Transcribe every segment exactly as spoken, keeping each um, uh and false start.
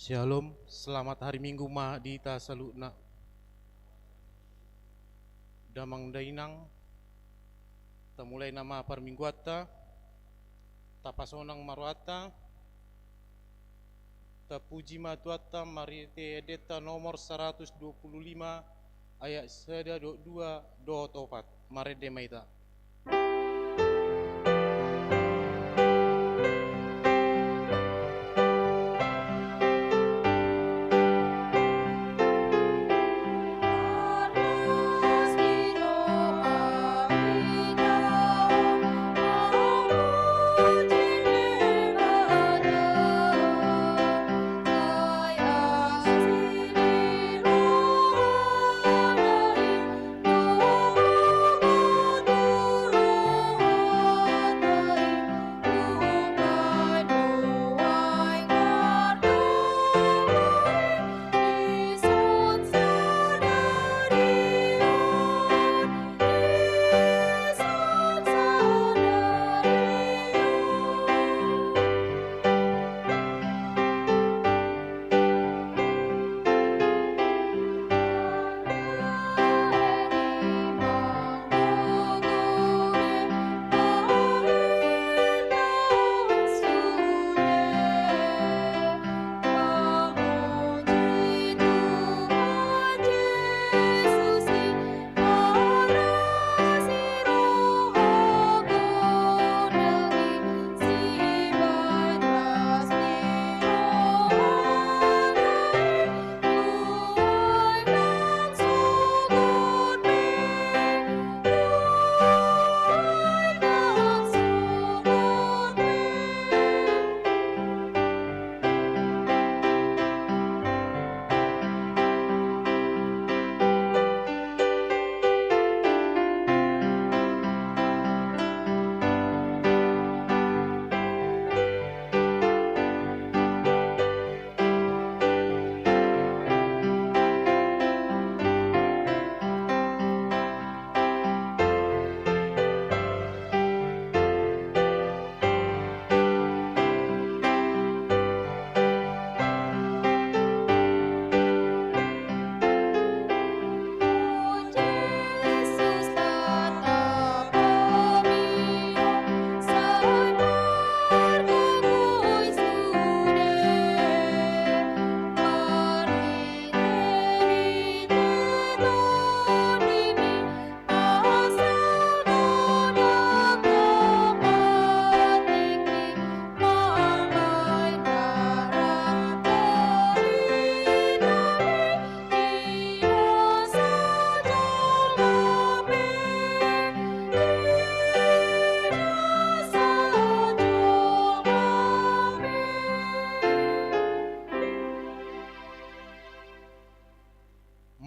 Shalom, selamat hari Minggu ma di hita saluhutna. Damang dainang, tamulai nama parmingguanta, tapasonang ma rohanta, tapuji ma Tuhanta marhite endenta nomor saratus dua pulu lima ayat sada dohot dua dohot opat. Marende ma hita.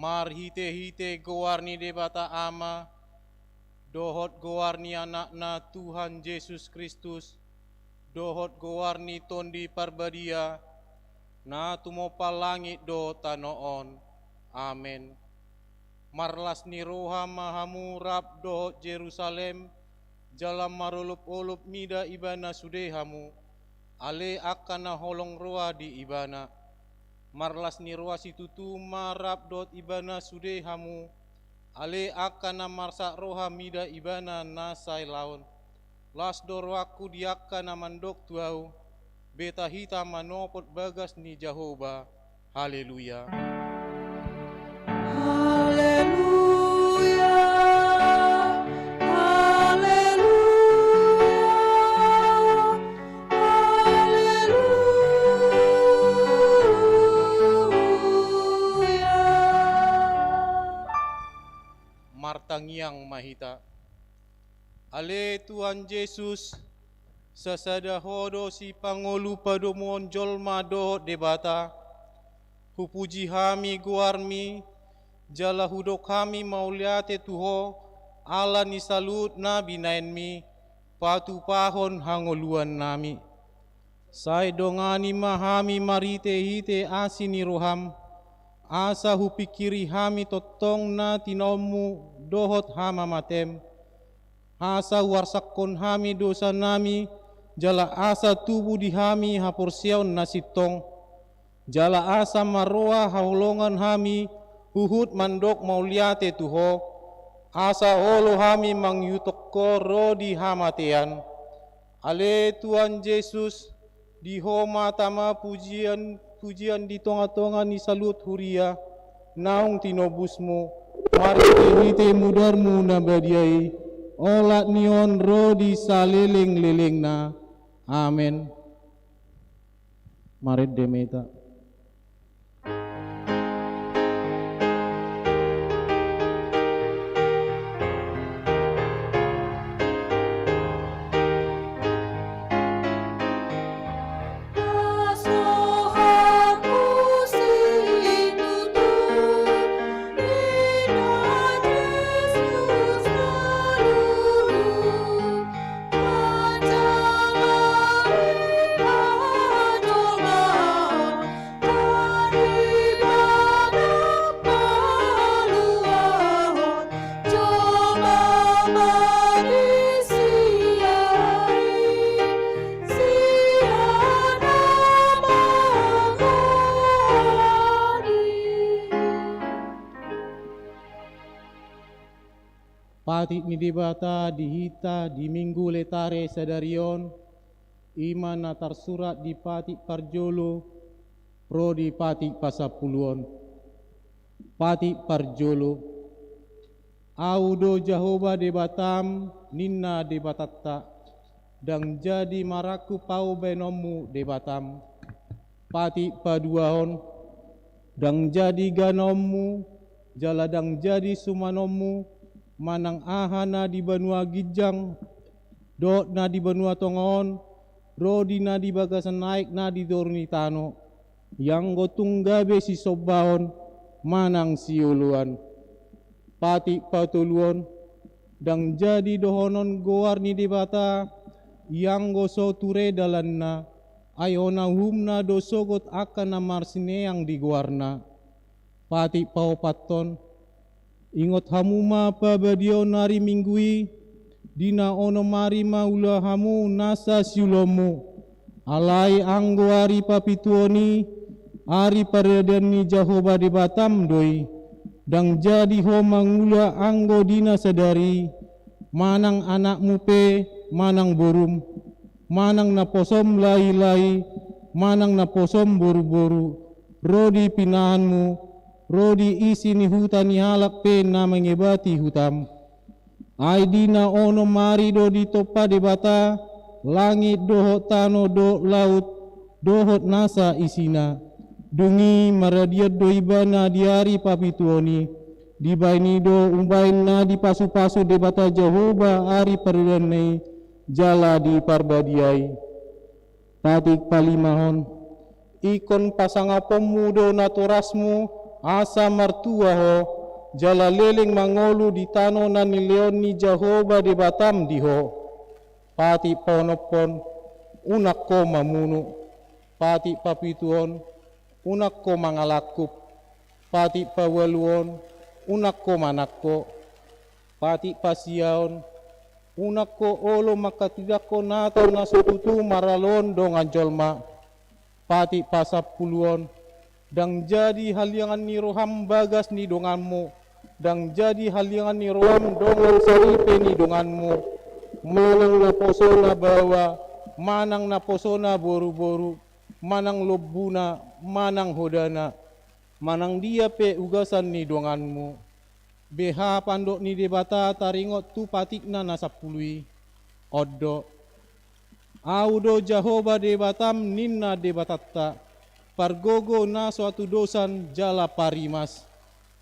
Marhite-hite goar ni Debata Ama, dohot goar ni Anakna Tuhan Jesus Kristus, dohot goar ni Tondi Parbadia, na tumompa langit dohot tano on. Amen. Marlas ni roha ma hamu rap dohot Jerusalem, jala marolop-olop mida ibana sude hamu, ale angka na holong roha di ibana. Marlas ni roha situtu ma rap dohot ibana sude hamu, ale angka na marsak roha mida ibana na sai laon. Las do rohangku di angka na mandok tu ahu, beta hita manopot bagas ni Jahowa. Haleluya. Haleluya, haleluya, haleluya. Martangiang ma hita. Ale Tuhan Jesus, sasada Ho do sipangolu padomuhon jolma dohot Debata. Hupuji hami goarmi, jala hudok hami mauliate tu Ho, ala ni saluhut na binahenmi, patupahon hangoluannami. Sai dongani ma hami marhite-hite asi ni roham, asa hupingkiri hami tongtong na tinaonmu dohot hamamatem, asa huarsakhon hami dosanami, jala asa tubu di hami haporseaon na sintong. Jala asa marroha haholongan hami huhut mandok mauliate tu Ho, asa olo hami mangihuthon Ho ro di hamatean. Ale Tuhan Jesus, di Ho ma tama pujian, pujian di tonga-tonga ni saluhut huria, naung tinobusMu, marhite-hite mudarMu na badia i, olat ni on ro di saleleng-lelengna. Amen. Marende ma hita. Patik ni Debata di hita di Minggu Letare sadari on, i ma na tarsurat di patik parjolo ro di patik pasampuluon. Patik parjolo. Ahu do Jahowa Debatam, ninna Debatanta, ndang jadi marangkup ahu baenonmu Debatam. Patik paduahon. Ndang jadi ganaonmu, jala ndang jadi sumanonmu, manang aha na di banua ginjang, dohot na di banua tonga on, ro di na di bagasan aek na di toru ni tano, ianggo tung gabe sisombaon manang sioloan. Patik patoluon. Ndang jadi dohonon goar ni Debata, ianggo so ture dalanna, ai hona uhumna do sogot angka na marsineang di goarna. Patik paopathon. Ingot hamu ma pabadiaon ari Minggu i, di na onom ari ma ula hamu nasa siulaonmu. Alai anggo ari papituon i, ari paradanan ni Jahowa Debatam do i. Ndang jadi ho mangula anggo di na sadari i, manang anakmu pe, manang borum, manang naposom lae-lae, manang naposom boru-boru, ro di pinahanmu, ro di isi ni huta ni halak pe na mangebati hutam. Ai di na onom ari do ditompa Debata langit dohot tano dohot laut dohot nasa isina. Dung i maradian do ibana di ari papituon i. Dibaen i do umbaen na dipasu-pasu Debata Jahowa ari paradanan i jala diparbadiai. Patik palimahon. Ingkon pasangaponmu do natorasmu, asa martua ho, jala leleng mangolu di tano na nilehon ni Jahowa Debatam di ho. Patik paonomhon. Unang ho mamunu. Patik papituon. Unang ho mangalangkup. Patik paualuon. Unang ho manangko. Patik pasiaon. Unang ho olo manghatindangkon hata na so tutu maraloan dongan jolma. Patik pasampuluon. Ndang jadi haliangan ni roham bagas ni donganmu, ndang jadi haliangan ni roham dongan saripe ni donganmu, manang naposona baoa, manang naposona boru-boru, manang lombuna, manang hodana, manang dia pe ugasan ni donganmu. Beha pandok ni Debata taringot tu patikna na sampulu i. On do. Ahu do Jahowa Debatam, ninna Debatanta, pargogo na so hatudosan jala parimas.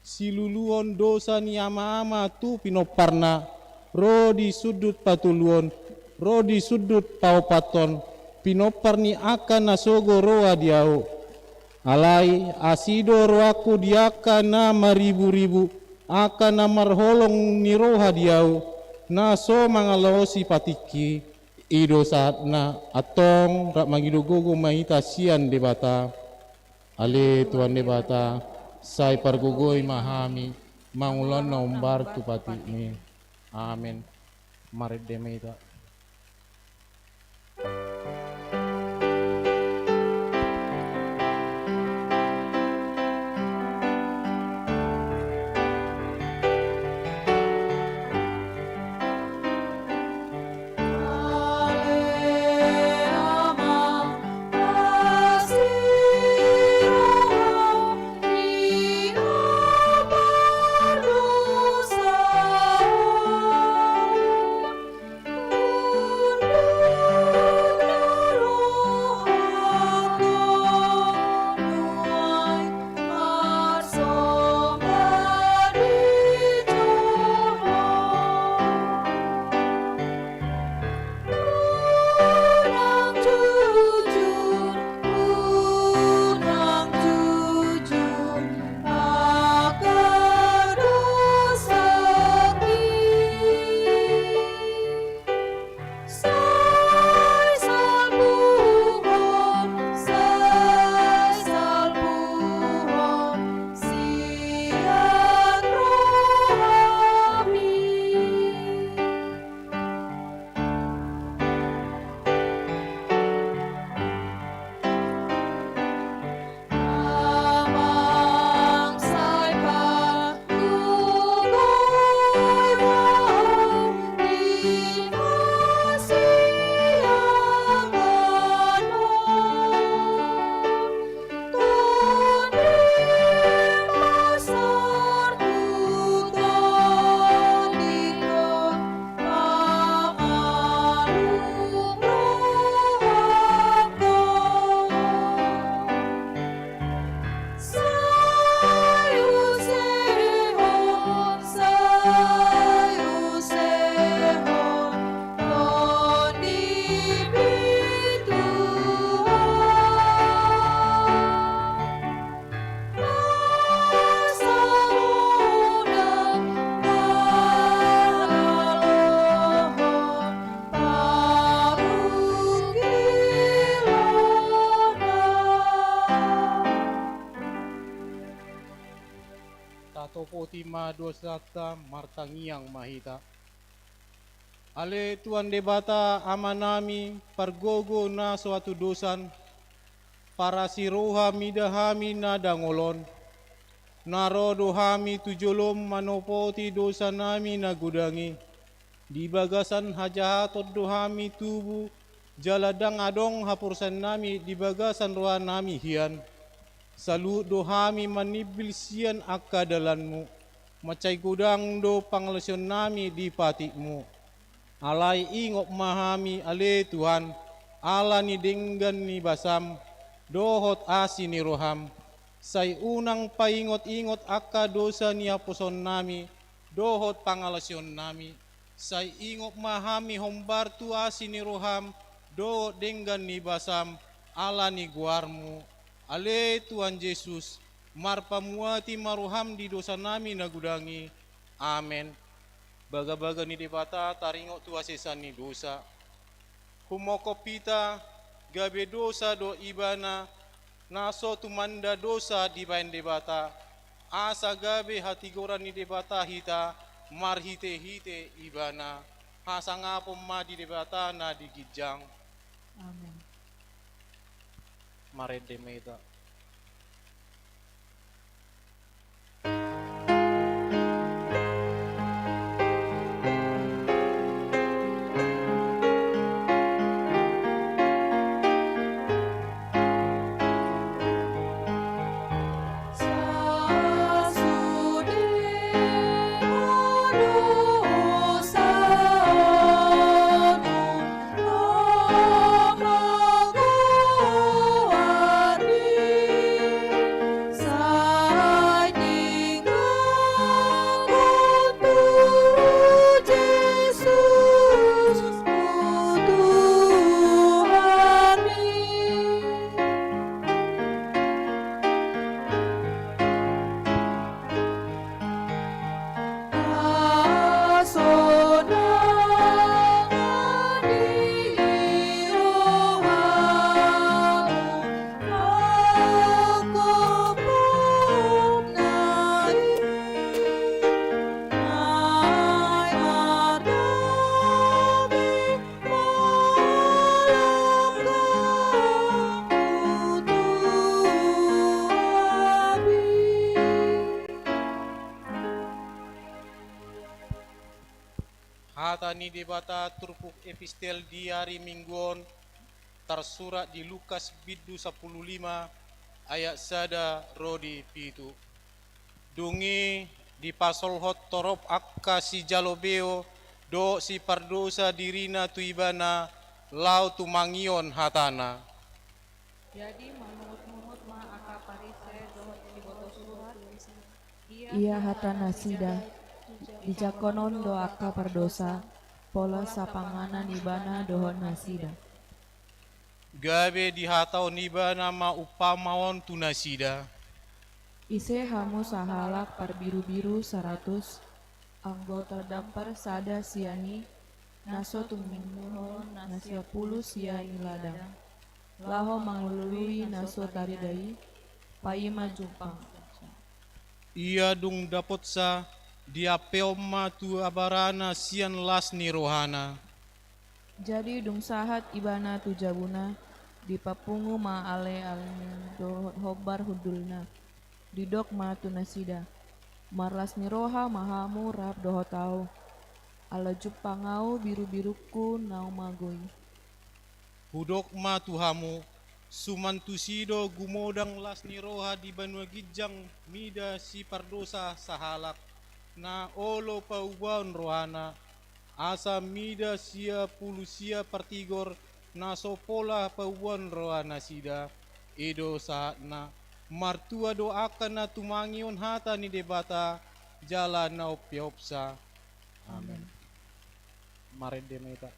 Siluluhon dosa ni ama-ama tu pinomparna, ro di sundut patoluhon, ro di sundut paopathon, pinompar ni angka na sogo roha di ahu. Alai asi do rohangku di angka na maribu-ribu, angka na marholong ni roha di ahu, na so mangalaosi patikki. I do sahatna. Antong rap mangido gogo ma hita sian Debata. Ale Tuhan Debata, sai pargogoi ma hami mangulahon na hombar tu patikmi. Amen. Marende ma hita. Dosanta, martangiang ma hita. Ale Tuhan Debata Amanami, pargogo na so hatudosan, parasi roha mida hami na dangol on. Na ro do hami tu jolom manopoti dosanami na godang i. Di bagasan hajahaton do hami tubu, jala ndang adong haporseaonnami di bagasan rohanami hian. Saluhut do hami manimbil sian angka dalanmu. Mansai godang do pangalaosionnami di patikmu. Alai ingot ma hami, ale Tuhan, ala ni denggan ni basam dohot asi ni roham. Sai unang paingot-ingot angka dosa ni haporseaonnami dohot pangalaosionnami. Sai ingot ma hami hombar tu asi ni roham dohot denggan ni basam, ala ni goarmu, ale Tuhan Jesus. Marpamuati ma roham di dosanami na godang i. Amen. Bagabaga ni Debata taringot tu hasesaan ni dosa. Humongkop hita, gabe dosa do Ibana, na so tumanda dosa dibahen Debata, asa gabe hatigoran ni Debata hita marhite-hite Ibana. Hasangapon ma di Debata na di ginjang. Amen. Marende ma hita. Hata ni Debata turpuk epistel di ari Minggu on tarsurat di Lukas bindu sampulu lima ayat sada ro di pitu. Dung i dipasolhot torop angka sijalo beo dohot sipardosa dirina tu Ibana laho tumangihon hatana. Jadi manguhutnguhut ma angka Parise dohot sibotosurat. Ia hata nasida, dijangkon on do angka pardosa, pola sapanganan ibana dohot nasida. Gabe dihatahon ibana ma umpama on tu nasida. Ise hamu sahalak parbirubiru saratus, anggo tardampar sada sian i, na so tumindohon na sia pulu sian i ladang, laho mangalului na so tarida i, paima jumpang. Ia dung dapotsa, diampeon ma tu abarana sian las ni rohana. Jadi dung sahat ibana tu jabuna, dipapungu ma ale-ale dohot hombar hundulna. Didok ma tu nasida, marlas ni roha ma hamu rap dohot ahu, ala jumpang ahu birubirungku na umago i. Hudok ma tu hamu, suman tusi do gumodang las ni roha di banua ginjang mida sipardosa sahalak, na olo paubaon rohana, asa mida sia pulu sia partigor na so pola paubaon rohanasida. I do sahatna. Martua do angka na tumangihon hata ni Debata jala na umpeopsa. Amen. Amen. Marende ma hita.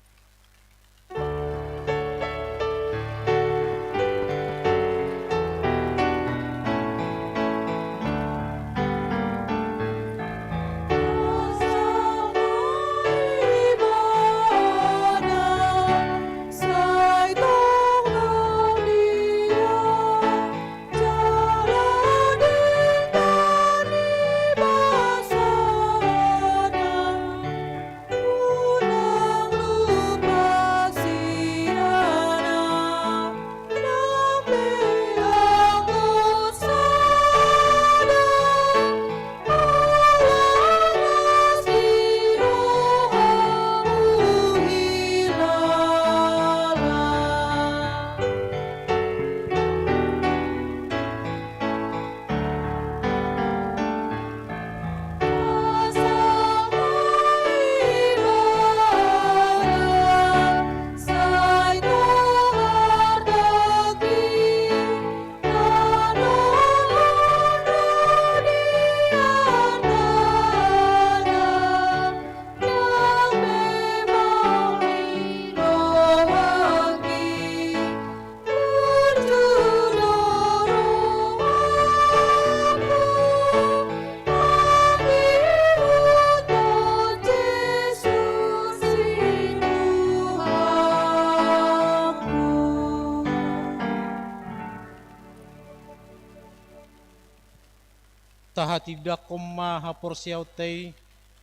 Tahatindangkon ma haporseaonta i,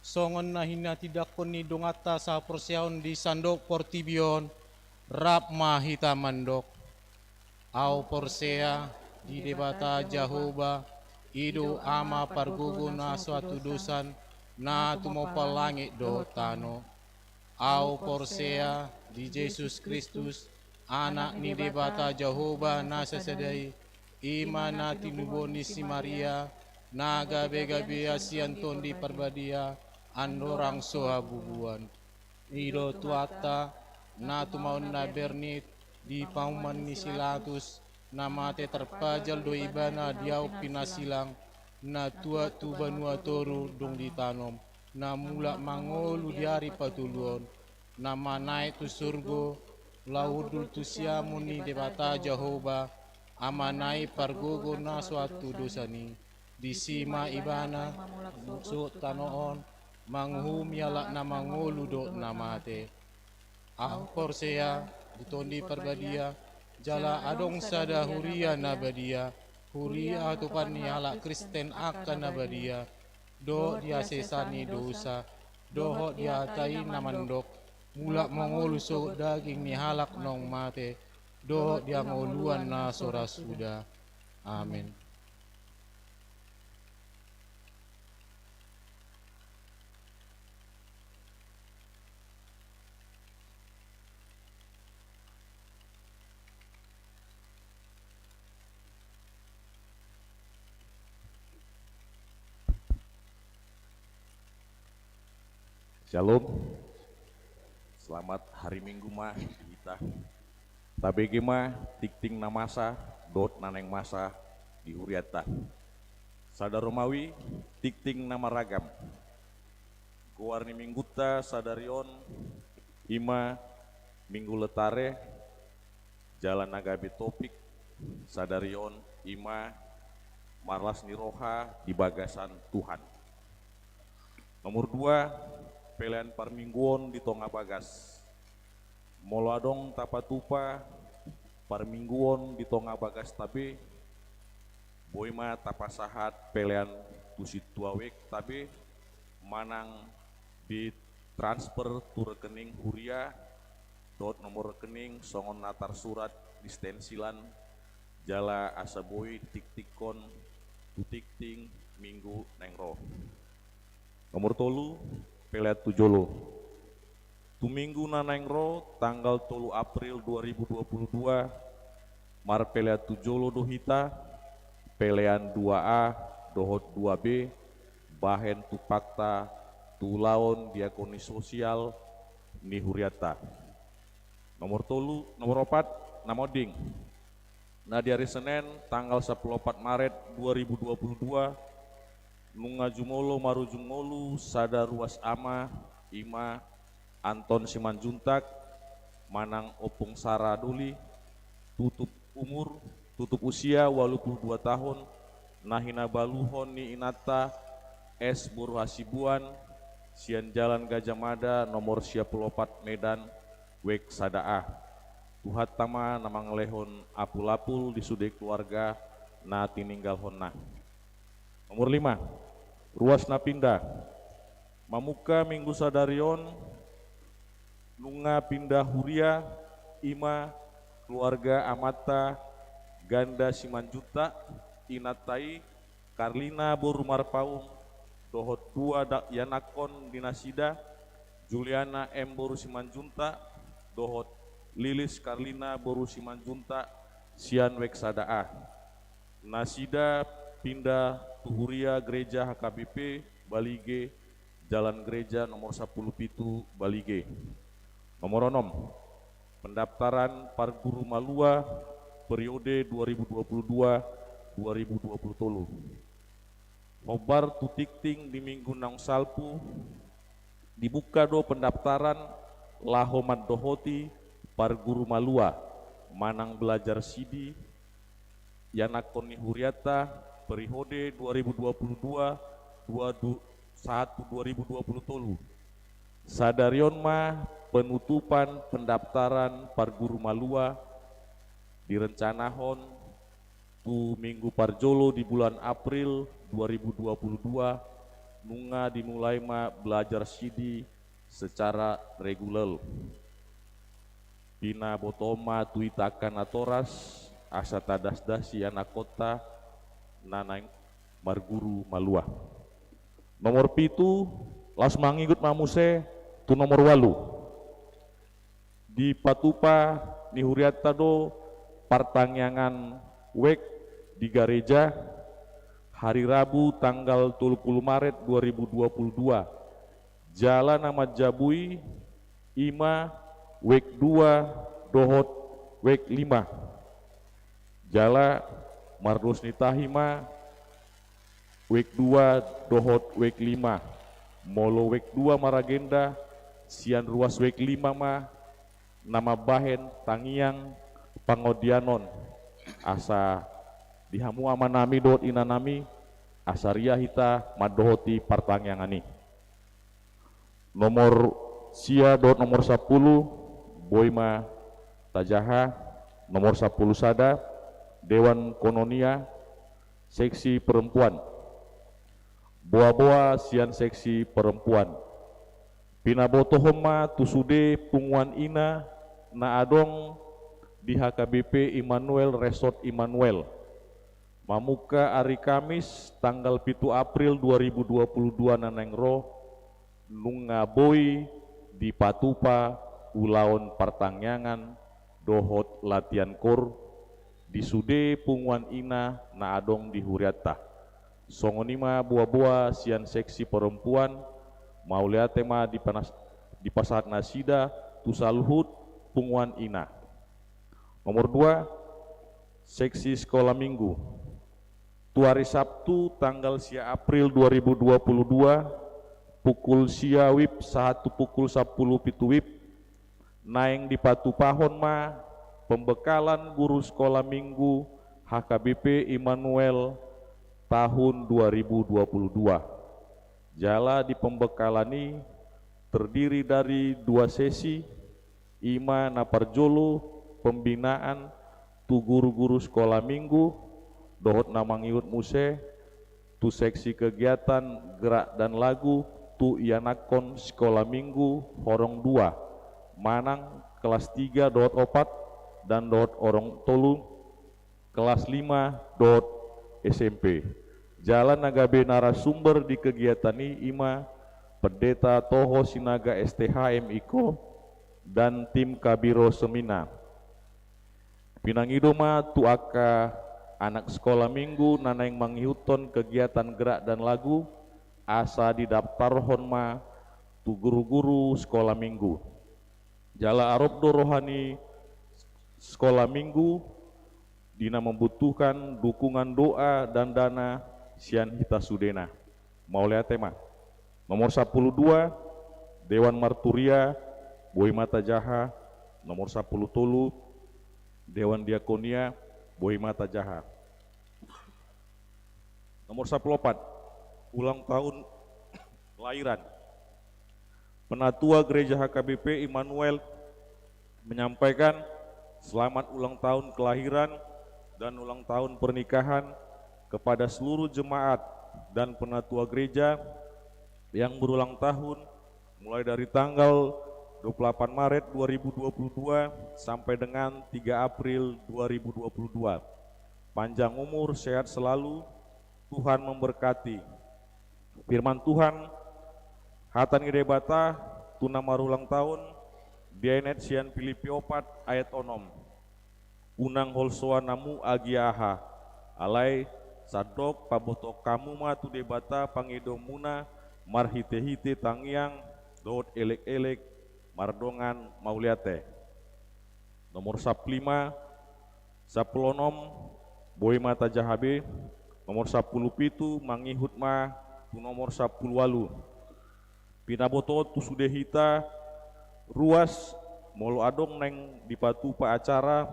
songon na hinatindangkon ni donganta sahaporseaon di sandok portibi on, rap ma hita mandok. Ahu porsea di Debata Jahowa, i do Ama pargogo na so hatudosan, na tumompa langit dohot tano. Ahu porsea di Jesus Kristus, Anak ni Debata Jahowa na sasada i, i ma na tinubuhon ni si Maria, na gabe-gabe sian Tondi Parbadia, andorang so habubuan. I do Tuhanta, na tumaon na bernit, di panuan ni si Latus, na mate tarpajal do ibana di auk pinasilang, na tuat tu banua toru dung ditanom, na mulak mangolu di ari patoluhon, na manaek tu surgo, laho hundul tu siamun ni Debata Jahowa, Amana i pargogo na so hatudosan i, disi ma ibana, mamulak sogot tano on, manguhumi halak na mangolu dohot na mate. Ahu porsea, di Tondi Parbadia, jala adong sada huria na badia, huria hatupan ni halak Kristen angka na badia, dohot di hasesaan ni dosa, dohot di hata i na mandok, mulak mangolu sogot daging ni halak naung mate, dohot di hangoluan na so ra suda. Amen. Shalom. Selamat hari Minggu ma di hita. Tabege ma tingting na masa dohot na naeng masa di hurianta. Sada Romawi, tingting na maragam. Goar ni Minggunta sadari on i ma Minggu Letare, jala na gabe topik sadari on i ma marlas ni roha di bagasan Tuhan. Nomor dua, pelean parmingguon di tonga bagas. Molo adong tapatupa parmingguon di tonga bagasta be, boi ma tapasahat pelean tu sintua wekta be, manang ditransfer tu rekening huria dohot nomor rekening songon na tarsurat di stensilan, jala asa boi tingtingkon tu tingting Minggu naeng ro. Nomor tolu, pelean tu jolo. Tu Minggu na naeng ro, tanggal tolu April dua ribu dua puluh dua, marpelean tu jolo do hita, pelean dua A dohot dua B, bahen tu pakta tu ulaon diakoni sosial ni hurianta. Nomor tolu, nomor opat, na monding. Na di ari Senen, tanggal sampulu opat Maret dua ribu dua puluh dua, nunga jumolo marujung ngolu sada ruas ama, i ma Anton Simanjuntak, manang Ompung Sara Doli, tutup umur, tutup usia ualu pulu dua tahun, na hinabaluhon ni inanta S boru Hasibuan, sian Jalan Gajah Mada nomor sia pulu opat Medan, wek sada A. Tuhanta ma na mangalehon apul-apul di sude keluarga na tininggalhonna. Nomor lima, ruas na pinda. Mamungka Minggu sadari on, nunga pinda huria, i ma keluarga amanta Ganda Simanjuntak, inanta i Karlina boru Marpaung, dohot dua da-, ianakhon ni nasida, Juliana M boru Simanjuntak, dohot Lilis Karlina boru Simanjuntak, sian wek sada A. Nasida pinda tu huria Gereja H K B P Balige, Jalan Gereja nomor sampulu pitu Balige. Nomor onom, pendaftaran parguru malua periode dua ribu dua puluh dua, dua ribu dua puluh tolu. Hombar tu tingting di Minggu naung salpu, dibuka do pendaftaran laho mandohoti parguru malua manang belajar sidi, ianakhon ni hurianta periode dua ribu dua puluh dua, dua du-, sahat tu dua ribu dua puluh tolu. Sadari on ma penutupan pendaftaran parguru malua, direncanahon tu Minggu parjolo di bulan April dua ribu dua puluh dua, nunga dimulai ma belajar sidi secara reguler. Pinabotohon ma tu hita angka natoras, asa tadasdasi anakkonta na naeng marguru malua. Nomor pitu, laos mangigot ma muse tu nomor ualu. Dipatupa ni hurianta do partangiangan wijk di gareja, hari Rabu tanggal tolu pulu Maret dua ribu dua pulu dua. Jala na manjabui i ma wijk dua dohot wijk lima. Jala mardos ni tahi ma wijk dua dohot wijk lima. Molo wijk dua maragenda, sian ruas wijk lima ma na mambahen tangiang pangondianon, asa di hamu amanami dohot inanami, asa ria hita mandohoti partangiangan i. Nomor sia dohot nomor sampulu boi ma tajaha. Nomor sampulu sada, Dewan Koinonia, seksi perempuan. Boa-boa sian seksi perempuan. Pinabotohon ma tu sude punguan ina na adong di H K B P Immanuel Resort Immanuel. Mamungka ari Kamis tanggal pitu April dua ribu dua puluh dua na naeng ro, nunga boi dipatupa ulaon partangiangan dohot latihan koor di sude punguan ina na adong di hurianta. Songon i ma boa-boa sian seksi perempuan, mauliate ma dipanas-, dipasahat nasida tu saluhut punguan ina. Nomor dua, seksi sekolah minggu. Tu ari Sabtu tanggal sia April dua ribu dua puluh dua, pukul sia wib sahat tu pukul sampulu pitu wib, naeng dipatupahon ma pembekalan guru sekolah minggu H K B P Immanuel tahun dua ribu dua puluh dua. Jala di pembekalan i terdiri dari dua sesi, i ma na parjolo pembinaan tu guru-guru sekolah minggu, dohot na mangiut muse tu seksi kegiatan gerak dan lagu tu ianakhon sekolah minggu horong dua, manang kelas tiga dohot opat dan dohot horong tolu, kelas lima dohot S M P. Jala na gabe narasumber di kegiatan i i ma Pendeta Toho Sinaga S T H M I Ko dan tim Kabiro Semina. Pinangido ma tu angka anak sekolah minggu na naeng mangihuthon kegiatan gerak dan lagu, asa didaptarhon ma tu guru-guru sekolah minggu. Jala arop do roha ni sekolah minggu di na membutuhkan dukungan doa dan dana sian hita sudena. Mauliate ma. Nomor sampulu dua, Dewan Marturia, boi ma tajaha. Nomor sampulu tolu, Dewan Diakonia, boi ma tajaha. Nomor sampulu opat, ulang tahun kelahiran. Penatua Gereja H K B P Immanuel menyampaikan selamat ulang tahun kelahiran dan ulang tahun pernikahan kepada seluruh jemaat dan penatua gereja yang berulang tahun mulai dari tanggal dua puluh delapan Maret dua ribu dua puluh dua sampai dengan tiga April dua ribu dua puluh dua. Panjang umur, sehat selalu, Tuhan memberkati. Firman Tuhan, hata ni Debata tu na marulang tahun, dienet sian Pilipi opat ayat onom. Unang holsoan hamu agia aha, alai sandok pabotohon hamu ma tu Debata pangidoanmuna marhite-hite tangiang dohot elek-elek mardongan mauliate. Nomor sampulu lima, sampulu onom, boi ma tajaha be. Nomor sampulu pitu, mangihut ma tu nomor sampulu ualu. Pinabotohon tu sude hita ruas, molo adong naeng dipatupa acara,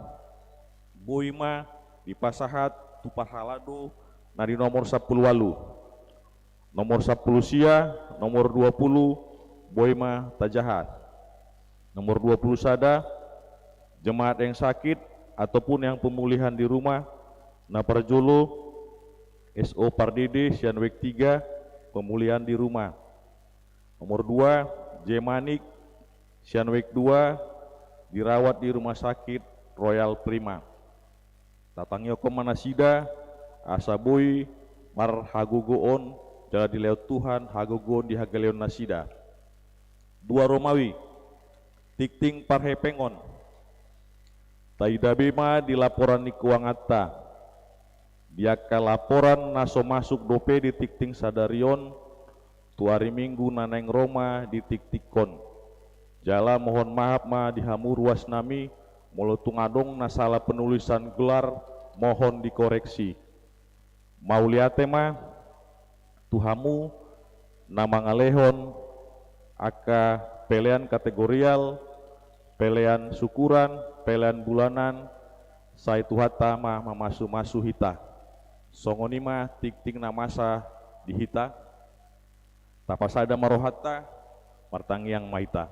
boi ma dipasahat tu parhalado na di nomor sampulu ualu. Nomor sampulu sia, nomor dua puluh, boi ma tajaha. Nomor dua puluh sada, jemaat yang sakit ataupun yang pemulihan di rumah, na parjolo, S O Pardede sian wing tiga, pemulihan di rumah. Nomor dua, J Manik sian wing dua, dirawat di rumah sakit Royal Prima. Tatangiangkon ma nasida, asa boi marhagogoon, jala dilehon Tuhan hagogoon di hagaleon nasida. Dua Romawi, tingting parhepengon. Taida be ma di laporan ni keuanganta. Di angka laporan na so masuk dope di tingting sadari on, tu ari Minggu na naeng ro ma ditingtingkon. Jala mohon maaf ma di hamu ruasnami, molo tung adong na salah penulisan gelar, mohon dikoreksi. Mauliate ma tu hamu na mangalehon angka pelean kategorial, pelean syukuran, pelean bulanan, sai Tuhanta ma mamasu-masu hita. Songon i ma tingting na masa di hita. Tapasada ma rohanta, martangiang ma hita.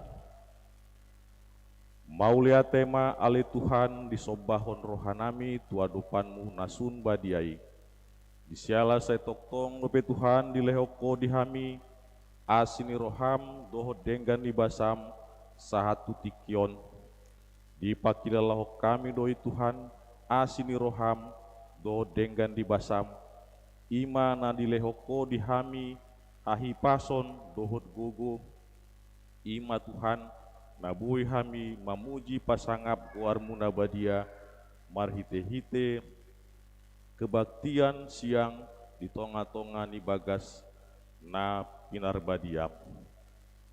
Mauliate ma ale Tuhan, disombahon rohanami tu adopanmu na sun badia i. Di siala sai tongtong dope Tuhan dilehon Ho di hami asi ni roham dohot denggan ni basam sahat tu tingki on. Dipangkilalahon hami do i Tuhan, asi ni roham dohot denggan ni basam, i ma na dilehon Ho di hami hahipason dohot gogo. I ma Tuhan, na boi hami mamuji pasangap goarmu na badia, marhite-hite kebaktian siang di tonga-tonga ni bagas na pinarbadiam.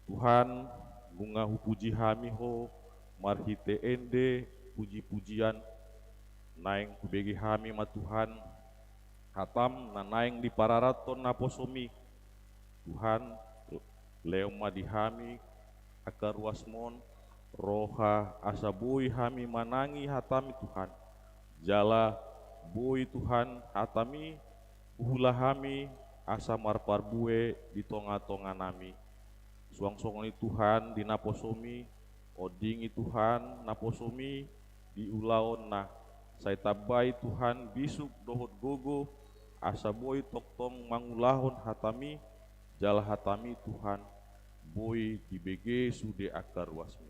Tuhan, nunga hupuji hami Ho marhite ende puji-pujian, naeng hubege hami ma Tuhan hatam na naeng dipararathon naposomi. Tuhan, lehon ma di hami angka ruasmon roha asa boi hami manangi hatami Tuhan. Jala boi Tuhan hatami huula hami asa marparbue di tonga-tonga nami. Suang songon i Tuhan di naposomi, ondingi Tuhan naposomi di ulaonna, sai tambai Tuhan bisuk dohot gogo, asa boi tongtong mangulahon hatami, jala hatami Tuhan, boi dibege sude angka ruasmi.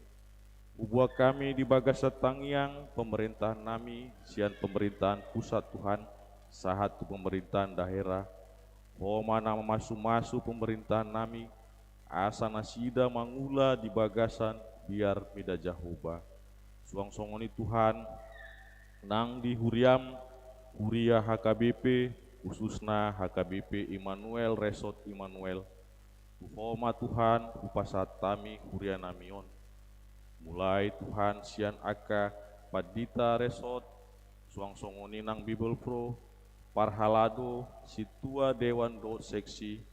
Hubuat hami di bagasan tangiang pemerintahan nami, sian pemerintahan pusat Tuhan, sahat tu pemerintahan daerah, Ho ma na mamasu-masu pemerintahan nami, asa nasida mangula di bagasan biar mida Jahowa. Suang songon i Tuhan, nang di huriam, huria H K B P, khususna H K B P Immanuel, Resort Immanuel, tu Ho ma Tuhan hupasahat hami huria nami on. Mulai Tuhan sian angka pandita resort, suang songon i nang Bible Pro, parhalado, sintua dewan dohot seksi.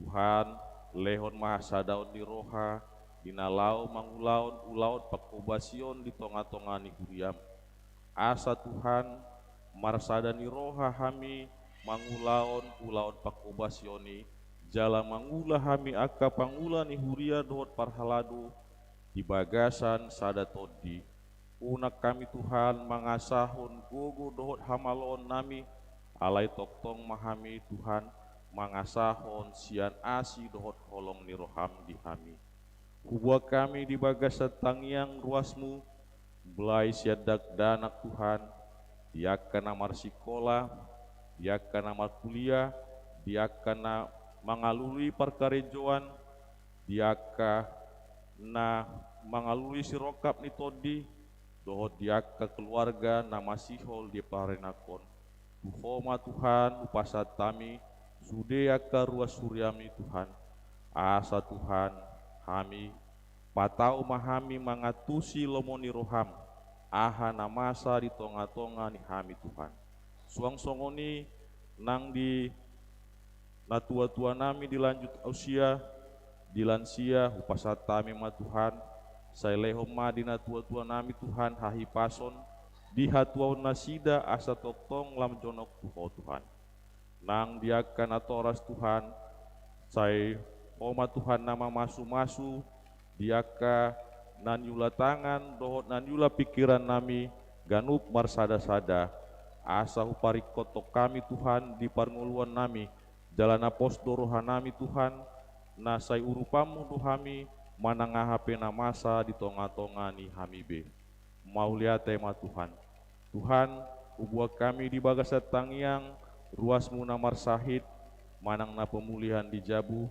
Tuhan, lehon ma hasadaon ni roha di na laho mangulahon ulaon pangkobasion di tonga-tonga ni huriam. Asa Tuhan, marsada ni roha hami mangulahon ulaon pangkobasion i, jala mangula hami angka pangula ni huria dohot parhalado di bagasan sada tondi. Unang hami Tuhan mangasahon gogo dohot hamaloon nami, alai tongtong ma hami Tuhan mangasahon sian asi dohot holong ni roham di hami. Hubuat hami di bagasan tangiang ruasmu, mulai sian dakdanak Tuhan, di angka na marsikola, di angka na markuliah, di angka na mangalului parkarejoan, di angka na mangalului sirongkap ni tondi, dohot di angka keluarga na masihol di parinangkon. Tu Ho ma Tuhan hupasahat hami sude angka ruas huriami Tuhan. Asa Tuhan, hami, patau ma hami mangantusi lomo ni roham, aha na masa di tonga-tonga ni hami Tuhan. Suang songon i nang di natua-tua nami di lanjut usia, di lansia, hupasahat hami ma Tuhan, sai lehon ma di natua-tua nami Tuhan hahipason, di hatuaon nasida asa tongtong lam jonok tu Ho Tuhan. Nang di angka natoras Tuhan, sai Ho ma Tuhan na mamasu-masu, di angka na niula tangan dohot na niula pingkiran nami ganup marsada-sada. asa huparingkothon hami, Tuhan, di parngoluannami, jala na pos do rohanami, Tuhan, na sai urupanmu do hami, manang aha pe na masa di tongatonga ni hami be. Mauliate ma, Tuhan. Tuhan, hubuat hami di bagasan tangiang ruasmu na marsahit, manang na pemulihan di jabu.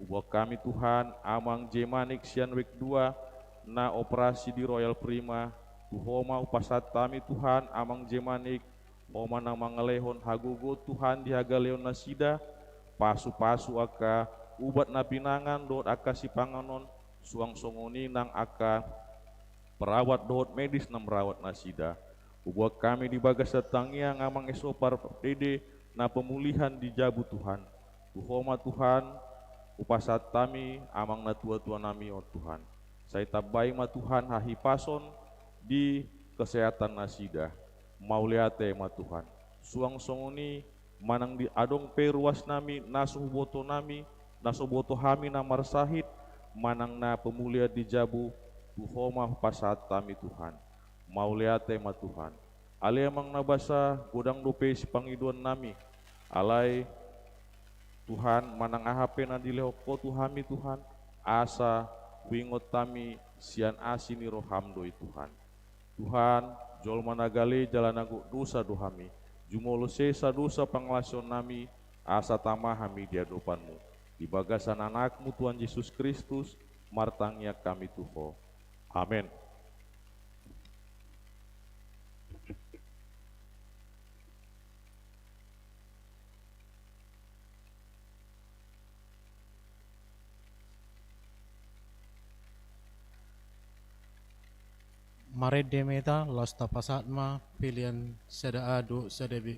Hubuat hami, Tuhan, Amang Jemanik sian Wijk dua, na operasi di Royal Prima. Tu Ho ma hupasahat hami, Tuhan, Amang Jemanik, Ho ma na mangalehon hagogoon, Tuhan, di hagaleon nasida, pasupasu angka ubat na pinangan dohot angka sipanganon, suang songon i nang angka perawat dohot medis na merawat nasida. Hubuat hami di bagasan tangiang Amang eso pardede na pemulihan di jabu, Tuhan. Tu Ho ma, Tuhan, hupasahat hami amang na tuatuanami on, Tuhan. Sai tambai ma, Tuhan, hahipason di kesehatan nasida. Mauliate ma, Tuhan. Suang songon i, manang di adong pe ruasnami na so hubotonami, na so boto hami na marsahit, manang na pemulihan di jabu, tu Ho ma hupasahat hami, Tuhan. Mauliate ma, Tuhan. Ale Amang na basa, godang dope sipangidoannami. Alai, Tuhan, manang aha pe na dilehon Ho tu hami, Tuhan, asa huingot hami sian asi ni roham do i, Tuhan. Tuhan, jolma na gale jala na gok dosa do hami. Jumolo sesa dosa pangalaosionnami, asa tama hami di adopanmu. Di bagasan Anakmu, Tuhan Jesus Kristus, martangiang hami tu Ho. Amen. Marende ma hita, laos tapasahat ma pelean sada A dohot sada B.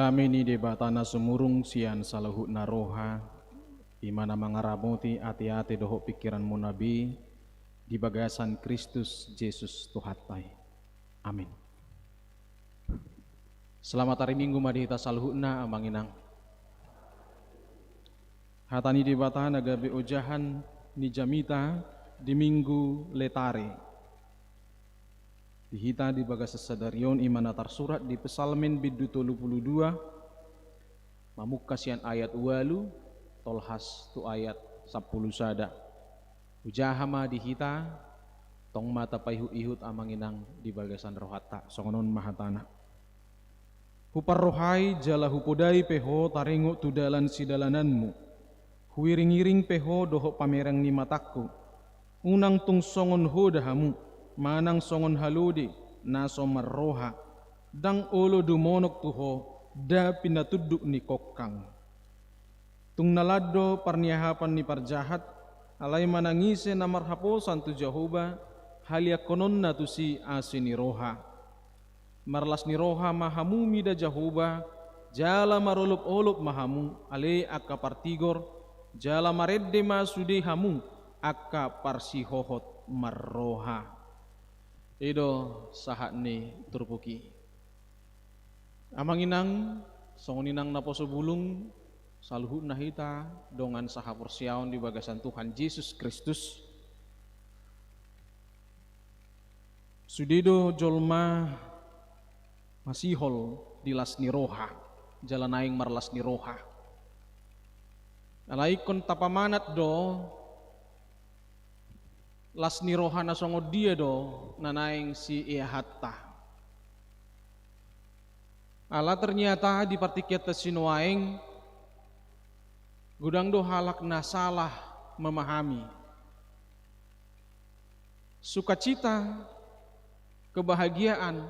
Dame ni Debata na sumurung sian saluhutna roha, i ma na mangaramoti ateate dohot pingkiranmuna be di bagasan Kristus Jesus Tuhanta i. Amin. Selamat ari Minggu ma di hita saluhutna, amang inang. Hata ni Debata na gabe ojahan ni jamita di Minggu Letare di hita di bagasan sadari on, i ma na tarsurat di Psalmen bindu tolu pulu dua, mamungka sian ayat ualu tolhas tu ayat sampulu sada. Hujaha ma di hita, tong ma tapaihut-ihut, amang inang, di bagasan rohanta. Songon on ma hatana: Huparrohai jala hupodai pe ho taringot tu dalan sidalananmu. Huiring-iring pe ho dohot pamereng ni matangku. Unang tung songon hoda hamu, manang songon halode na so marroha. Ndang olo dumonok tu ho da pinatunduk ni kongkang. Tung na lan do parniahapan ni parjahat, alai manang ise na marhaposan tu Jahowa, haliangkononna tusi asi ni roha. Marlas ni roha ma hamu mida Jahowa, jala marolop-olop ma hamu, ale angka partigor, jala marende ma sude hamu, angka parsihohot marroha. I do sahat ni turpuk i. Amang inang, songon i nang naposo bulung, saluhutna hita dongan sahaporseaon di bagasan Tuhan Jesus Kristus. Sude do jolma masihol di las ni roha, jala naeng marlas ni roha. Alai ingkon tapamanat do, las ni roha na songon dia do na naeng sieahanta. Ala ternyata di partingkianta sinuaeng, godang do halak na salah memahami sukacita, kebahagiaan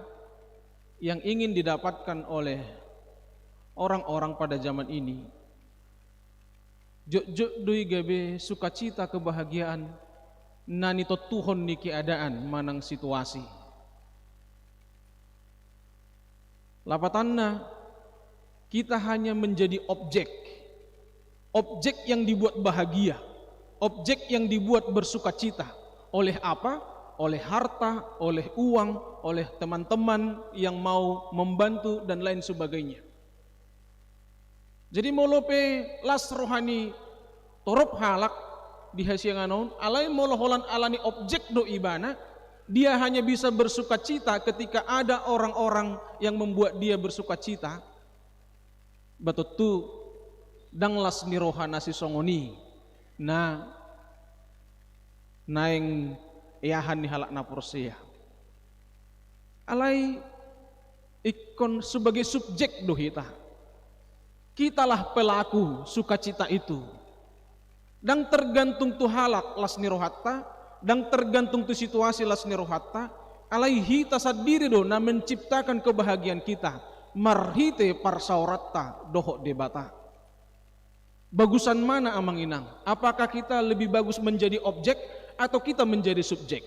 yang ingin didapatkan oleh orang-orang pada zaman ini. Jotjot do i gabe sukacita, kebahagiaan na nitontuhon ni keadaan manang situasi. Lapatanna, kita hanya menjadi objek. Objek yang dibuat bahagia, objek yang dibuat bersukacita. Oleh apa? Oleh harta, oleh uang, oleh teman-teman yang mau membantu, dan lain sebagainya. Jadi, molo pe las roha ni torop halak di hasiangan on, alai molo holan ala ni objek do ibana, dia hanya bisa bersukacita ketika ada orang-orang yang membuat dia bersukacita, ba tontu ndang las ni roha na sisongon i na naeng eahan ni halak na porsea. Alai ingkon sebagai subjek do hita. Kitalah pelaku sukacita itu. Ndang tergantung tu halak las ni rohanta, ndang tergantung tu situasi las ni rohanta, alai hita sandiri do na menciptakan kebahagiaan kita marhite parsaoranta dohot Debata. Bagusan mana, amang inang? Apakah kita lebih bagus menjadi objek atau kita menjadi subjek?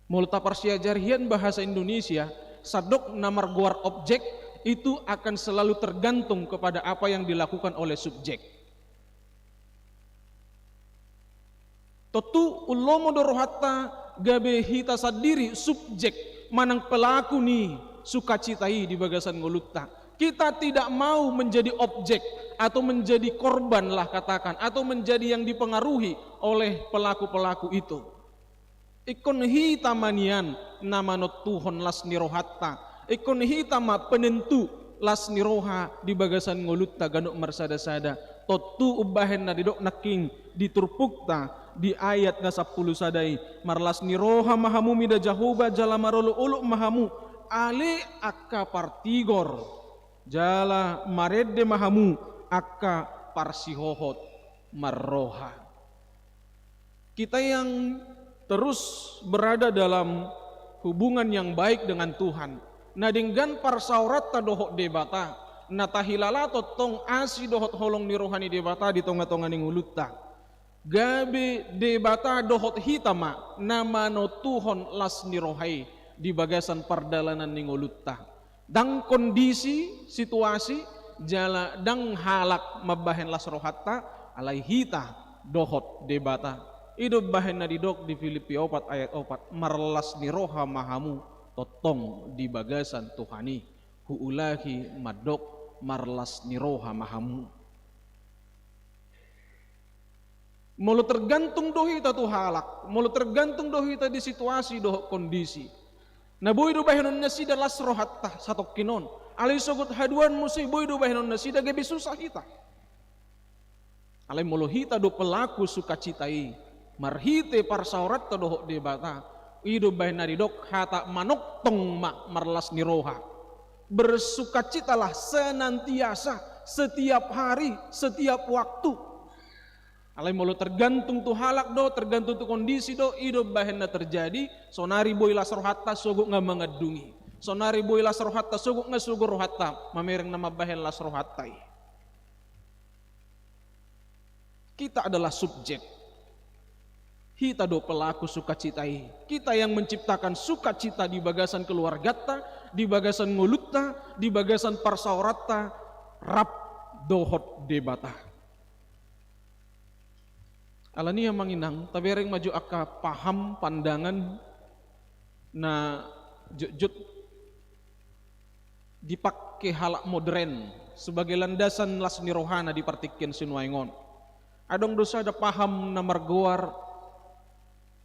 Molo taparsiajari hian bahasa Indonesia, sandok na margoar objek itu akan selalu tergantung kepada apa yang dilakukan oleh subjek. Tontu umlomo do rohanta gabe hita sandiri subjek manang pelaku ni sukacita i di bagasan ngolunta. Kita tidak mau menjadi objek atau menjadi korban lah katakan, atau menjadi yang dipengaruhi oleh pelaku-pelaku itu. Ingkon hita ma nian na manontuhon las ni rohanta. Ingkon hita ma penentu las ni roha di bagasan ngolunta ganup marsada-sada. Tontu umbahen na didok nangkin di turpukta di ayat na sampulu sada i, marlas ni roha ma hamu mida Jahowa jala marolop-olop ma hamu, ale angka partigor, jala marende ma hamu angka parsihohot marroha. Kita yang terus berada dalam hubungan yang baik dengan Tuhan, na denggan parsaoranta dohot Debata, na tahilala tongtong asi dohot holong ni roha ni Debata di tonga-tonga ni ngolunta. Gabe Debata dohot hita ma na manontuhon las ni roha i di bagasan pardalanan ni ngolunta. Ndang kondisi, situasi, jala ndang halak mambahen las rohanta, alai hita dohot Debata. I do bahen na didok di Pilippi opat ayat opat, marlas ni roha ma hamu tongtong di bagasan Tuhan i. Huulahi mandok, marlas ni roha ma hamu. Molo tergantung do hita tu halak, molo tergantung do hita di situasi dohot kondisi, na boi do bahenon nasida las rohanta satongkin on. Alai sogot haduan muse boi do bahenon nasida gabe susah hita. Alai molo hita do pelaku sukacita i, marhite parsaoranta dohot Debata, i do bahen na didok hata manongtong ma marlas ni roha. Bersukacitalah senantiasa, setiap hari, setiap waktu. Alai molo tergantung tu halak do, tergantung tu kondisi do, i do bahen na terjadi, sonari boi las rohanta sogot nga mangandungi. Sonari boi las rohanta sogot nga sogot rohanta, mamereng na mambahen las rohanta i. Kita adalah subjek. Hita do pelaku sukacita i. Kita yang menciptakan sukacita di bagasan keluargata, di bagasan ngolunta, di bagasan parsaoranta, rap dohot Debata. Alani i amang inang, tabereng ma jo angka paham, pandangan, na jotjot dipake halak modern sebagai landasan las ni rohana di partingkian sinuaeng on. Adong do sada paham na margoar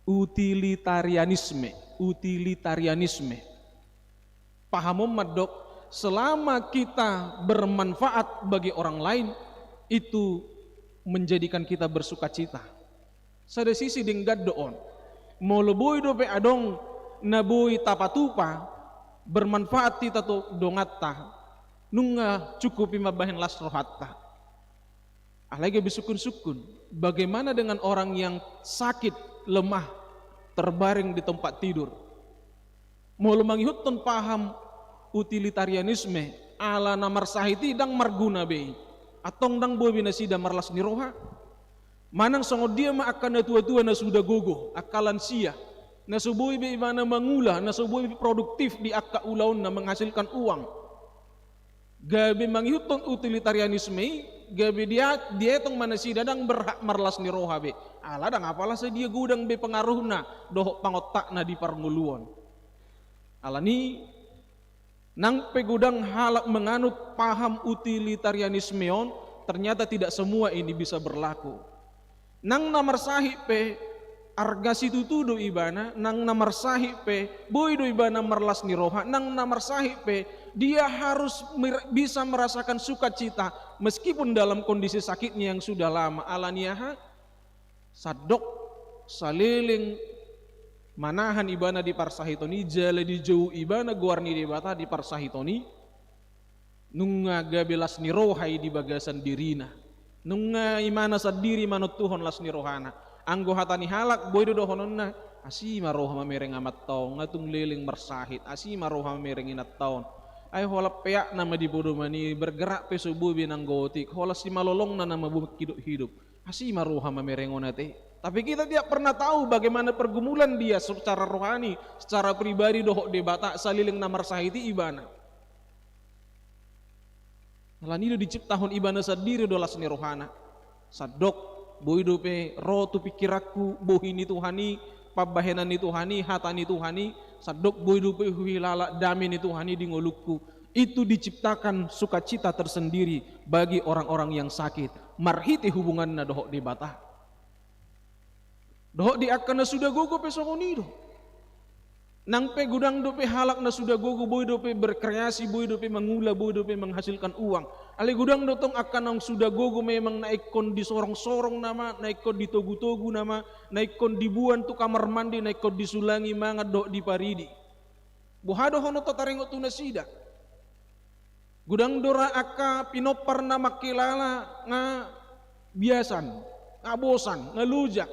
utilitarianisme, utilitarianisme. Paham on mandok, selama kita bermanfaat bagi orang lain, itu menjadikan kita bersukacita. Sada sisi denggan do on. Molo boi dope adong na boi tapatupa, bermanfaat hita tu donganta, nunga cukup i mambahen las rohanta. Alai gabe sungkun-sungkun, bagaimana dengan orang yang sakit, lemah, terbaring di tempat tidur? Molo mangihuthon paham utilitarianisme, ala na marsahit i ndang marguna be i. Antong ndang boi be nasida marlas ni roha. Manang songon dia ma angka natua-tua na suda gogo, angka lansia, na so boi be ibana mangula, na so boi be produktif di angka ulaonna menghasilkan uang. Gabe mangihuthon utilitarianisme i, gabe dia, dietong ma nasida ndang berhak marlas ni roha be. Ala ndang apala sadia godang be pengaruhna dohot pangontakna di parngoluon. Alani, nang pe godang halak menganut paham utilitarianisme on, ternyata tidak semua ini bisa berlaku. Nang na marsahit pe, arga situtu do ibana, nang na marsahit pe, boi do ibana marlas ni roha, nang na marsahit pe, dia harus mer-, bisa merasakan sukacita, meskipun dalam kondisi sakitnya yang sudah lama. Alani aha? Sandok saleleng manahan ibana di parsahiton i, jala dijou ibana goar ni Debata di parsahiton i, nunga gabe las ni roha i di bagasan dirina. Nunga imana sandiri manontuhon las ni rohana. Anggo hata ni halak, boi do dohononna, asi ma roha mamereng amanta on, nga tung leleng marsahit, asi ma roha mamereng inanta on. Ai holan peakna ma di podoman i, bergerak pe so boi be nanggo otik, holan simalolongna nama boi mangkidop-hidop. Asi ma roha mamereng on ate. Tapi kita tidak pernah tahu bagaimana pergumulan dia secara rohani, secara pribadi dohot Debata, saleleng na marsahit i ibana. Alani do diciptahon ibana sandiri do las ni rohana. Sandok, boi dope ro tu pingkiranku bohi ni Tuhan i, pambahenan ni Tuhan i, hata ni Tuhan i, sandok boi dope huhilala dame ni Tuhan i di ngolungku. Itu diciptakan sukacita tersendiri bagi orang-orang yang sakit, marhite hubunganna dohot Debata. Dohot di angka na suda gogo pe songon i do. Nang pe godang dope halak na suda gogo, boi dope berkreasi, boi dope mangula, boi dope menghasilkan uang. Alai godang do tong angka naung suda gogo memang na ingkon disorong-sorong nama, na ingkon ditogu-togu nama, na ingkon diboan tu kamar mandi, na ingkon disulangi mangan dohot diparidi. Boha dohononta taringot tu nasida? Godang do ra angka pinompar na mangkilala nga biasan, nga bosan, nga loja,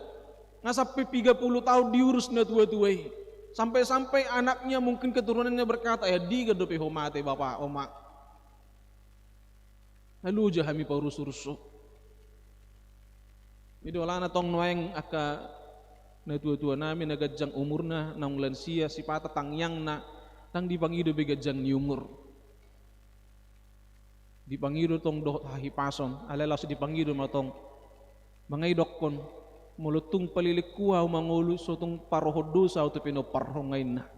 nga sampe piga pulu taon diurus natua-tua i. Sampe-sampe anaknya, mungkin keturunannya berkata, "Eh, andigan dope ho mate, Bapa, Oma? Nga loja hami paurus-urus ho." I do alana tong nuaeng angka natua-tua nami na ganjang umurna, naung lansia, sipata tangiangna, ndang dipangido be ganjang ni umur. Dipangido tong dohot hahipason, alai laos dipangido ma tong. Manang idokkon, molo tung palilingku ahu mangolu, so tung parohon dosa ahu tu pinomparhu, inna.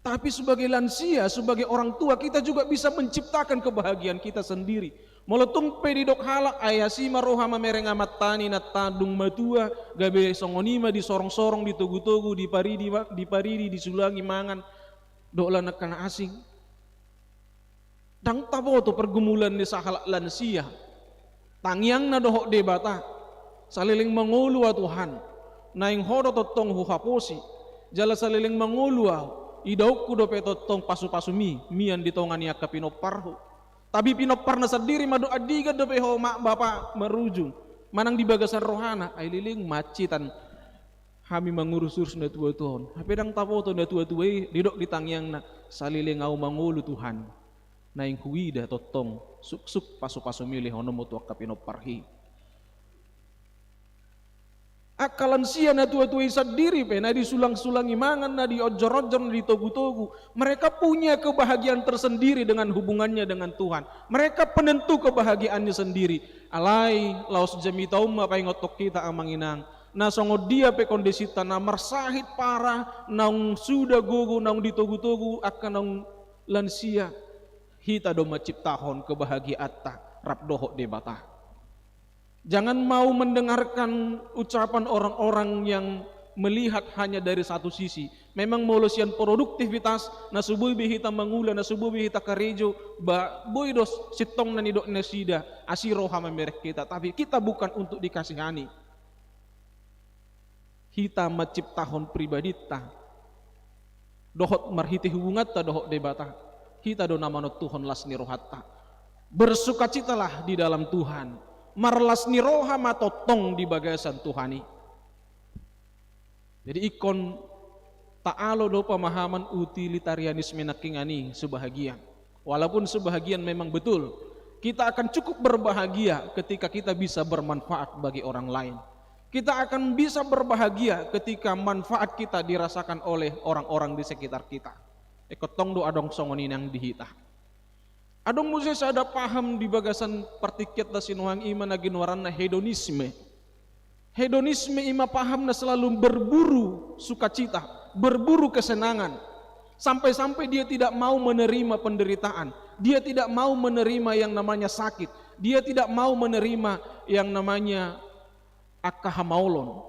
Tapi sebagai lansia, sebagai orang tua, kita juga bisa menciptakan kebahagiaan kita sendiri. Molo tung pe didok halak, ai asi ma roha mamereng amanta, inanta dung matua, gabe songon i ma disorong-sorong, ditogu-togu, diparidi, diparidi, disulangi mangan dohot lan angka na asing. Ndang taboto pergumulan ni sahalak lansia. Tangiangna dohot Debata, saleleng mangolu ahu Tuhan, naeng Ho do tongtong huhaposi. Jala saleleng mangolu ahu, idaonku dope tongtong pasu-pasumi mian di tonga ni angka pinomparhu. Tapi pinomparna sandiri mandok andigan dope ho ma bapa marujung, manang di bagasan rohana, ai leleng ma hita hami mangurus-urus natua-tua on. Hape ndang taboto natua-tua i, didok di tangiangna, saleleng ahu mangolu Tuhan, naeng huida tongtong suksuk pasu-pasumi lehononmu tu angka pinomparhi. Angka lansia natua-tua i sandiri pe, na disulang-sulangi mangan, na dionjor-onjor, na ditogu-togu, mereka punya kebahagiaan tersendiri dengan hubungannya dengan Tuhan. Mereka penentu kebahagiaannya sendiri. Alai laos jamita on ma paingothon hita, amang inang, na songon dia pe kondisita, na marsahit parah, naung suda gogo, naung ditogu-togu angka naung lansia, hita do manciptahon kebahagiaanta rap dohot Debata. Jangan mau mendengarkan ucapan orang-orang yang melihat hanya dari satu sisi. Memang molo sian produktivitas, na so boi be hita mangula, na so boi be hita karejo, ba boi do sintongna nidok nasida, asi roha mamereng hita, tapi kita bukan untuk dikasihani. Hita manciptahon pribadinta dohot marhite hubunganta dohot Debata, hita do na manontuhon las ni rohanta. Bersukacitalah di dalam Tuhan. Marlas ni roha ma tongtong di bagasan Tuhan i. Jadi ingkon taalo do pemahaman utilitarianisme nangkiningan i sebahagian. Walaupun sebahagian memang betul, kita akan cukup berbahagia ketika kita bisa bermanfaat bagi orang lain. Kita akan bisa berbahagia ketika manfaat kita dirasakan oleh orang-orang di sekitar kita. Ingkon tong do adong songon i nang di hita. Adong muse sada paham di bagasan partingkianta sinuhang i, ima na ginoaranna hedonisme. Hedonisme ima paham na selalu berburu sukacita, berburu kesenangan. Sampai-sampai dia tidak mau menerima penderitaan. Dia tidak mau menerima yang namanya sakit. Dia tidak mau menerima yang namanya angka hamaolon.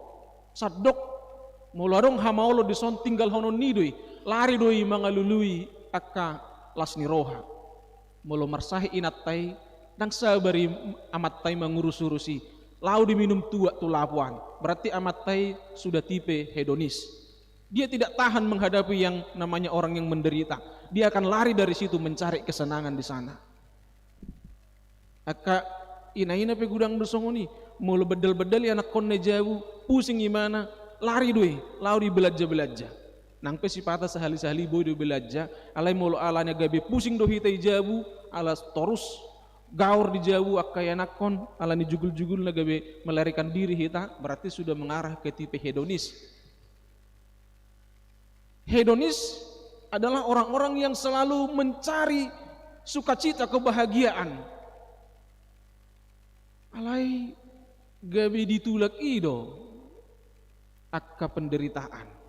Sandok, molo adong hamaolon dison, tinggalhonon ni i do i, lari do i mangalului angka las ni roha. Molo marsahit inanta i, ndang sabar i amanta i mangurus-urus i, laho diminum tuak tu lapo an. Berarti amanta i sudah tipe hedonis. Dia tidak tahan menghadapi yang namanya orang yang menderita. Dia akan lari dari situ mencari kesenangan di sana. Angka ina-ina pe godang do songon i. Molo bedal-bedal ianakhonna i jabu, pusing imana, lari do i, laho di belanja-belanja. Nang pe sipata sahali-sahali boi do belanja, alai molo alana gabe pusing do hita i jabu, ala torus gaor di jabu angka ianakhon, ala ni jugul-jugulna gabe melarikan diri hita, berarti sudah mengarah ke tipe hedonis. Hedonis adalah orang-orang yang selalu mencari sukacita, kebahagiaan. Alai gabe ditulak i do angka penderitaan.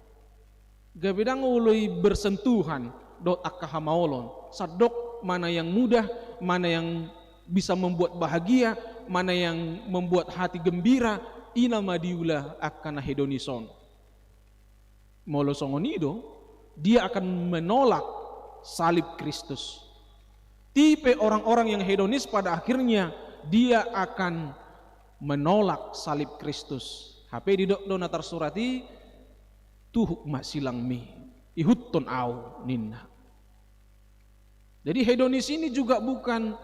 Gabe ndang olo i bersentuhan dohot angka hamaolon. Sandok mana yang mudah, mana yang bisa membuat bahagia, mana yang membuat hati gembira, i nama diula angka na hedonis on. Molo songon i do, dia akan menolak salib Kristus. Tipe orang-orang yang hedonis pada akhirnya dia akan menolak salib Kristus. Hape didok do na tarsurat i, "Tuhuk ma silangmi, ihuthon ahu," ninna. Jadi hedonis ini juga bukan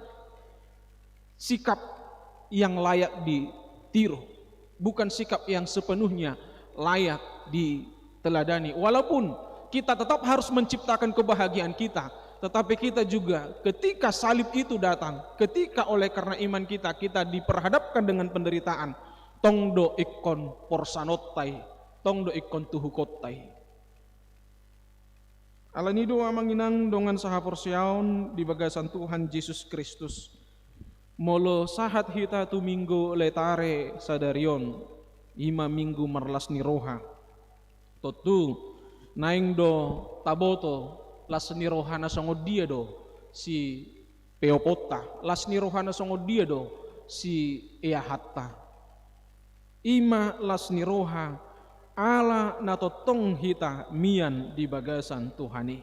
sikap yang layak ditiru, bukan sikap yang sepenuhnya layak diteladani. Walaupun kita tetap harus menciptakan kebahagiaan kita, tetapi kita juga ketika salib itu datang, ketika oleh karena iman kita, kita diperhadapkan dengan penderitaan, tong do ingkon porsanonta i, tong do ingkon tuhukonta i. Alani do amang inang dongan sahaporseaon di bagasan Tuhan Jesus Kristus, molo sahat hita tu Minggu Letare sadari on, i ma Minggu marlas ni roha. Tontu naeng do taboto las ni roha na songon dia do si peoponta, las ni roha na songon dia do si eahanta. I ma las ni roha ala na tongtong hita mian di bagasan Tuhan i.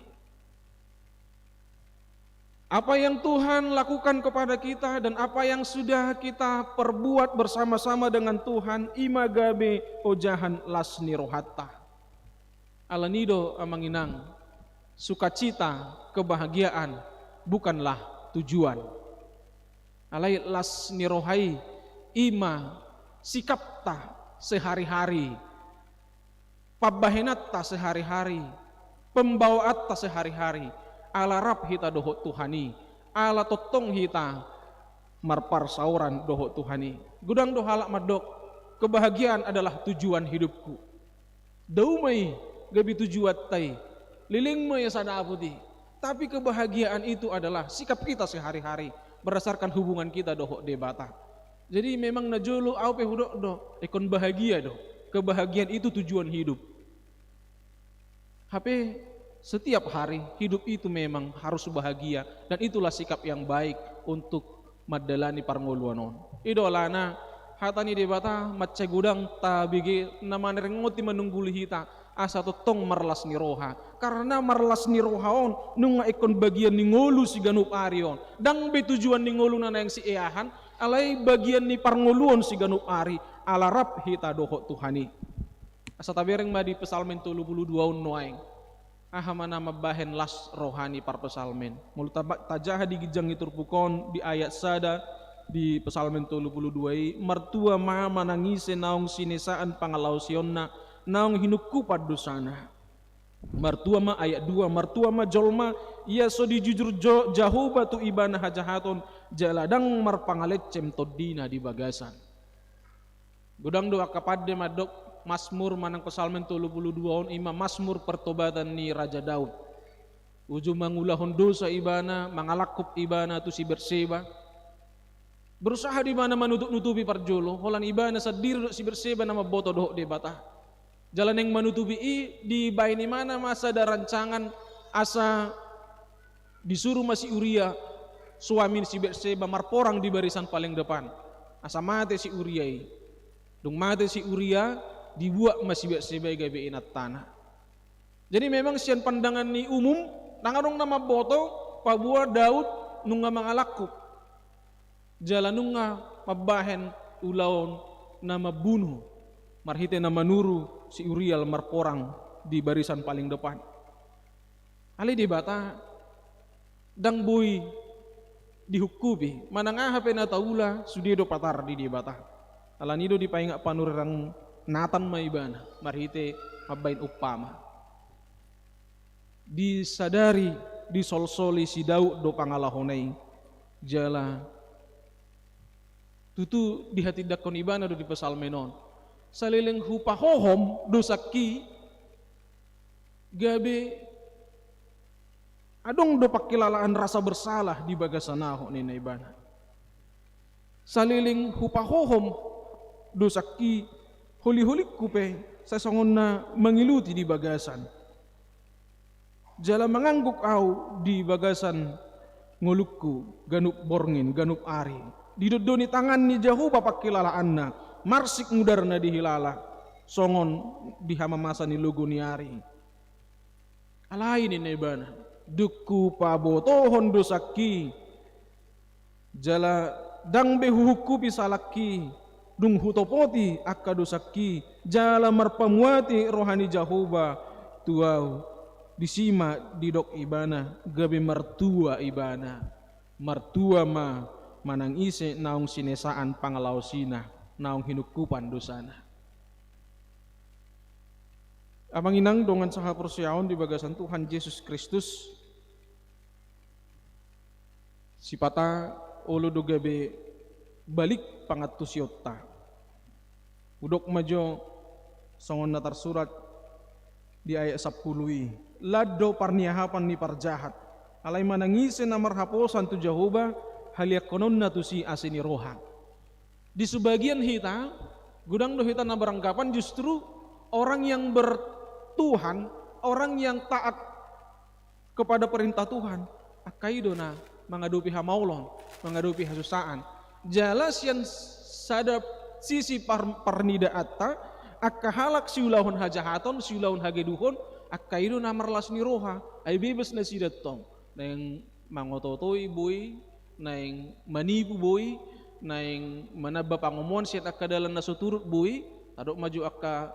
Apa yang Tuhan lakukan kepada kita dan apa yang sudah kita perbuat bersama-sama dengan Tuhan, i ma gabe ojahan las ni rohanta. Alani do amang inang, sukacita, kebahagiaan bukanlah tujuan. Alai las ni roha i, i ma sikapta sehari-hari, pambahenanta sehari-hari, pembawaanta sehari-hari, ala rap hita dohot Tuhan i, ala tongtong hita marparsaoran dohot Tuhan i. Godang do halak mandok, kebahagiaan adalah tujuan hidupku. Dao ma i gabe tujuanta i, leleng ma i asa dapot i. Tapi kebahagiaan itu adalah sikap kita sehari-hari berdasarkan hubungan kita dohot Debata. Jadi memang na jolo au pe hudok do, ingkon bahagia do. Kebahagiaan itu tujuan hidup. Hape setiap hari hidup itu memang harus bahagia, dan itulah sikap yang baik untuk mandalani parngoluan on. I do alana hata ni Debata mansai godang tabege na manerengonti manungguli hita asa tongtong marlas ni roha. Karna marlas ni roha on nunga ingkon bagian ni ngolu siganup ari on. Ndang be tujuan ni ngolu na naeng sieahan, alai bagian ni parngoluon siganup ari, ala rap hita dohot Tuhan i. Asa tabereng ma di Psalmen tolu pulu dua on nuaeng. Aha ma na mambahen las roha ni parpsalmen? Molo taba-, tajaha di ginjang ni turpuk on di ayat sada di Psalmen tolu pulu dua i, martua ma manang ise naung sinesaan pangalaosionna, naung hinungkupan dosana. Martua ma, ayat dua, martua ma jolma, ia so dijujur Jo-, Jahowa tu ibana hajahaton, jala ndang marpangalencem tondina di bagasan. Godang do angka pande mandok Masmur manang Psalmen tolu pulu dua on i ma Masmur pertobatan ni Raja Daud. Uju mangulahon dosa ibana, mangalangkup ibana tu si Berseba. Berusaha do ibana manutup-nutupi parjolo, holan ibana sandiri dohot si Berseba na mamboto dohot Debata. Jala naeng manutupi i, dibahen ibana ma sada rancangan asa disuru ma si Uria, suami ni si Berseba, marporang di barisan paling depan. Asa mate si Uria i. Dung mate si Uria, dibuat ma si Berseba i gabe inantana. Jadi memang sian pandangan ni umum, ndang adong na mamboto paboa Daud nunga mangalangkup. Jala nunga mambahen ulaon na mambunu, marhite na manuru si Uria marporang di barisan paling depan. Alai Debata ndang boi dihungkupi, manang aha pe na taula sude do patar di Debata. Alani do dipaingat panurirang Natan ma ibana, marhite mambahen umpama. Disadari, disolsoli si Daud do pangalahona i, jala tutu dihatindangkon ibana do di Psalmen on. Saleleng hupahohom dosangki, gabe adong do pangkilalaan rasa bersalah di bagasan ahu ninna ibana. Saleleng hupahohom dosangki, holi-holingku pe sai songon na mangiluti di bagasan. Jala mangangguk ahu di bagasan ngolungku ganup borngin, ganup ari. Didondoni tangan ni Jahowa pangkilalaanna, marsik mudarna dihilala, songon di hamamasa ni logo ni ari. Alai ninna ibana, dung hupabotohon dosangki, jala ndang be huhungkupi salangki, dung hutopoti angka dosangki, jala marpamuati roha ni Jahowa tu ahu, disi ma didok ibana, gabe martua ibana. Martua ma manang ise naung sinesaan pangalaosina, naung hinungkupan dosana. Amang inang dongan sahaporseaon di bagasan Tuhan Jesus Kristus, sipata olo do gabe balik pangantusionta. Hudok ma jo songon na tarsurat di ayat sampulu i. Lan do parniahapan ni parjahat. Alai manang ise na marhaposan tu Jahowa, haliangkononna tusi asi ni roha. Di sebagian hita, godang do hita na beranggapan justru orang yang bertuhan, orang yang taat kepada perintah Tuhan, angka i do na mangadopi hamaolon, mangadopi hasusaan. Jala sian sada sisi par-, parnidaanta, angka halak siulahon hajahaton, siulahon hageduhon, angka i do na marlas ni roha, ai bebas nasida tong. Naeng mangototoi boi, naeng manipu boi, naeng manamba pangomoan sian angka dalan na so turut boi, tadok ma jo angka,